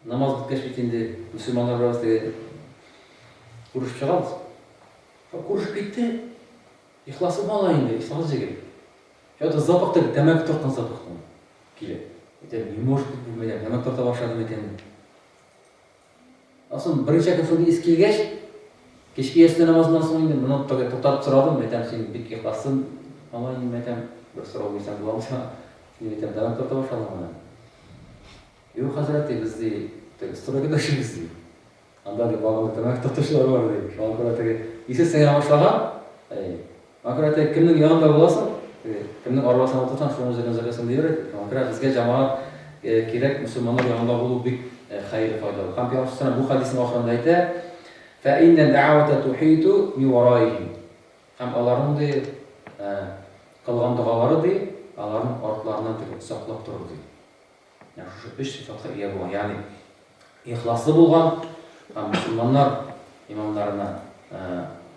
намаз беткәч бит инде мөселманнар белән теге күрешеп чыгабыз. Шул күрешеп китте. Ихласлы бала инде, ихласлы җегет. Это запах теге тәмәке тарткан запах килә. Әйтәм, не может быть бу менә тәмәке тарта башлады микән? Асын берничә көн шундый ис килгәч, кичке ястү намазыннан соң инде моны туктатып сорадым, әйтәм, син бик ихлассың, малай, инде әйтәм, бер сорау бирсәм буламы сиңа? Син әйтәм, тәмәке тарта башладыңмы? Юк, хәзрәт, ди, без ди, теге стройкада эшлибез, ди. Анда ди, вагонда тәмәке тартучылар бар, ди. Шуңа күрә теге исе сеңә башлаган. Әй, Шуңа күрә теге кемнең янында буласың, теге кемнең арбасына утырсаң, шуның үзенә өзеләсең диләр бит. Шуңа күрә безгә җәмәгать кирәк, мөселманнар янында булу бик хәерле, файдалы. Һәм Пәйгамбәр саллаллаһу бу хәдиснең ахырында әйтә, "Фә иннә дәгъвата тухиту мин вараихим". Һәм аларның ди кылган догалары ди, аларның артларыннан теге саклап торыр ди. Менә шушы өч сыйфатка ия булган, ягъни ихласлы булган һәм мөселманнар имамнарына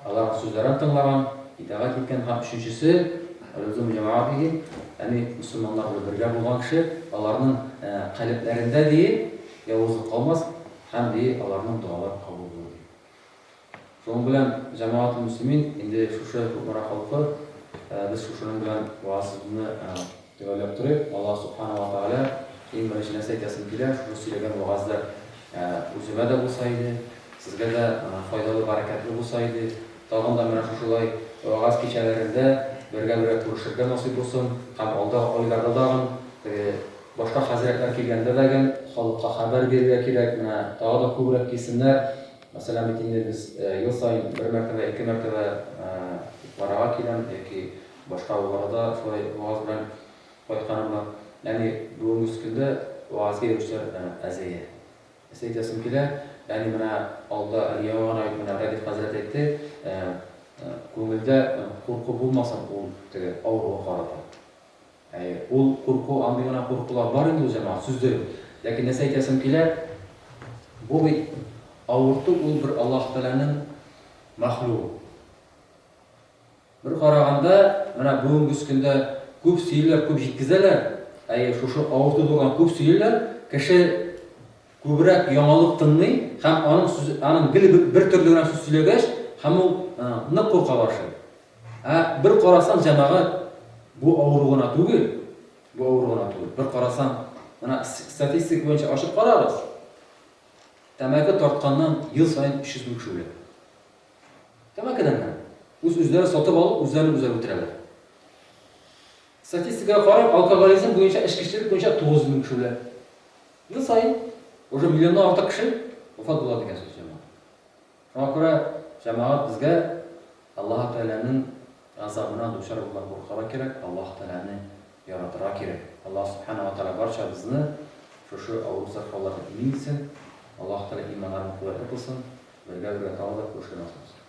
аларның сүзләрен тыңлаган, итагать иткән һәм өченчесе, лүзүм җәмәгатихи, ягъни мөселманнар белән бергә булган кеше, аларның калебләрендә ди явызлык калмас һәм ди аларның догалары кабул булыр ди. Шуның белән, җәмәгател мөслимин, инде шушы Кукмара халкы, без шушының белән вәгазебезне төгәлләп торыйк. Аллаһ Сүбхәнәһү вә Тәгалә, иң беренче нәрсә әйтәсем килә, шушы сөйләгән вәгазьләр үземә дә булса иде, сезгә дә файдалы, бәрәкәтле булса иде. Тагын да менә шушылай вәгазь кичәләрендә бергә-бергә күрешергә насыйп булсын һәм алдагы айларда тагын теге. Башка хәзрәтләр килгәндә дә гел халыкка хәбәр бирергә кирәк, менә тагы да күбрәк килсеннәр. Мәсәлән, бит инде без ел саен бер мәртәбә, ике мәртәбә Кукмарага киләм яки башка авылларда да шулай вәгазь белән кайтканым бар. Ягъни бүгенге көндә вәгазьгә йөрүчеләр әзәя. Нәрсә әйтәсем килә, ягъни менә алда әле яңа гына бит менә Рәдиф хәзрәт әйтте, күңелдә курку булмасын ул теге авыруга карата. Әйе, ул курку, андый гына куркулар бар инде ул, җәмәгать, сүз дә юк. Ләкин нәрсә әйтәсем килә, бу бит авырту ул бер Аллаһ Тәгаләнең мәхлугы. Бер караганда, менә бүгенге көндә күп сөйлиләр, күп җиткезәләр, әйе, шушы авырту турында күп сөйлиләр, кеше күбрәк яңалык тыңлый һәм аның сүзе, аның гел бер төрле генә сүз сөйләгәч, һәм ул нык курка башлый. Ә бер карасаң, җәмәгать, бу авыру гына түгел, бу авыру гына түгел. Бер карасаң, менә статистика буенча ачып карагыз, тәмәке тартканнан ел саен 300 мең кеше үлә. Тәмәкедән генә. Үз-үзләре сатып алып, үзләрен үзләре үтерәләр. Статистикага карап, алкоголизм буенча, эчкечелек буенча 900 мең кеше үлә. Ел саен уже миллионнан артык кеше вафат була дигән сүз, җәмәгать. Шуңа күрә, җәмәгать, безгә Аллаһы Тәгаләнең газабына дучар булудан куркырга кирәк, Аллаһы Тәгаләне яратырга кирәк. Аллаһ Сүбхәнәһү вә Тәгалә барчабызны шушы авыру сырхаулардан имин итсен, Аллаһы Тәгалә иманнарны куәтле кылсын, бергә-бергә тагы да күрешергә насыйп итсен.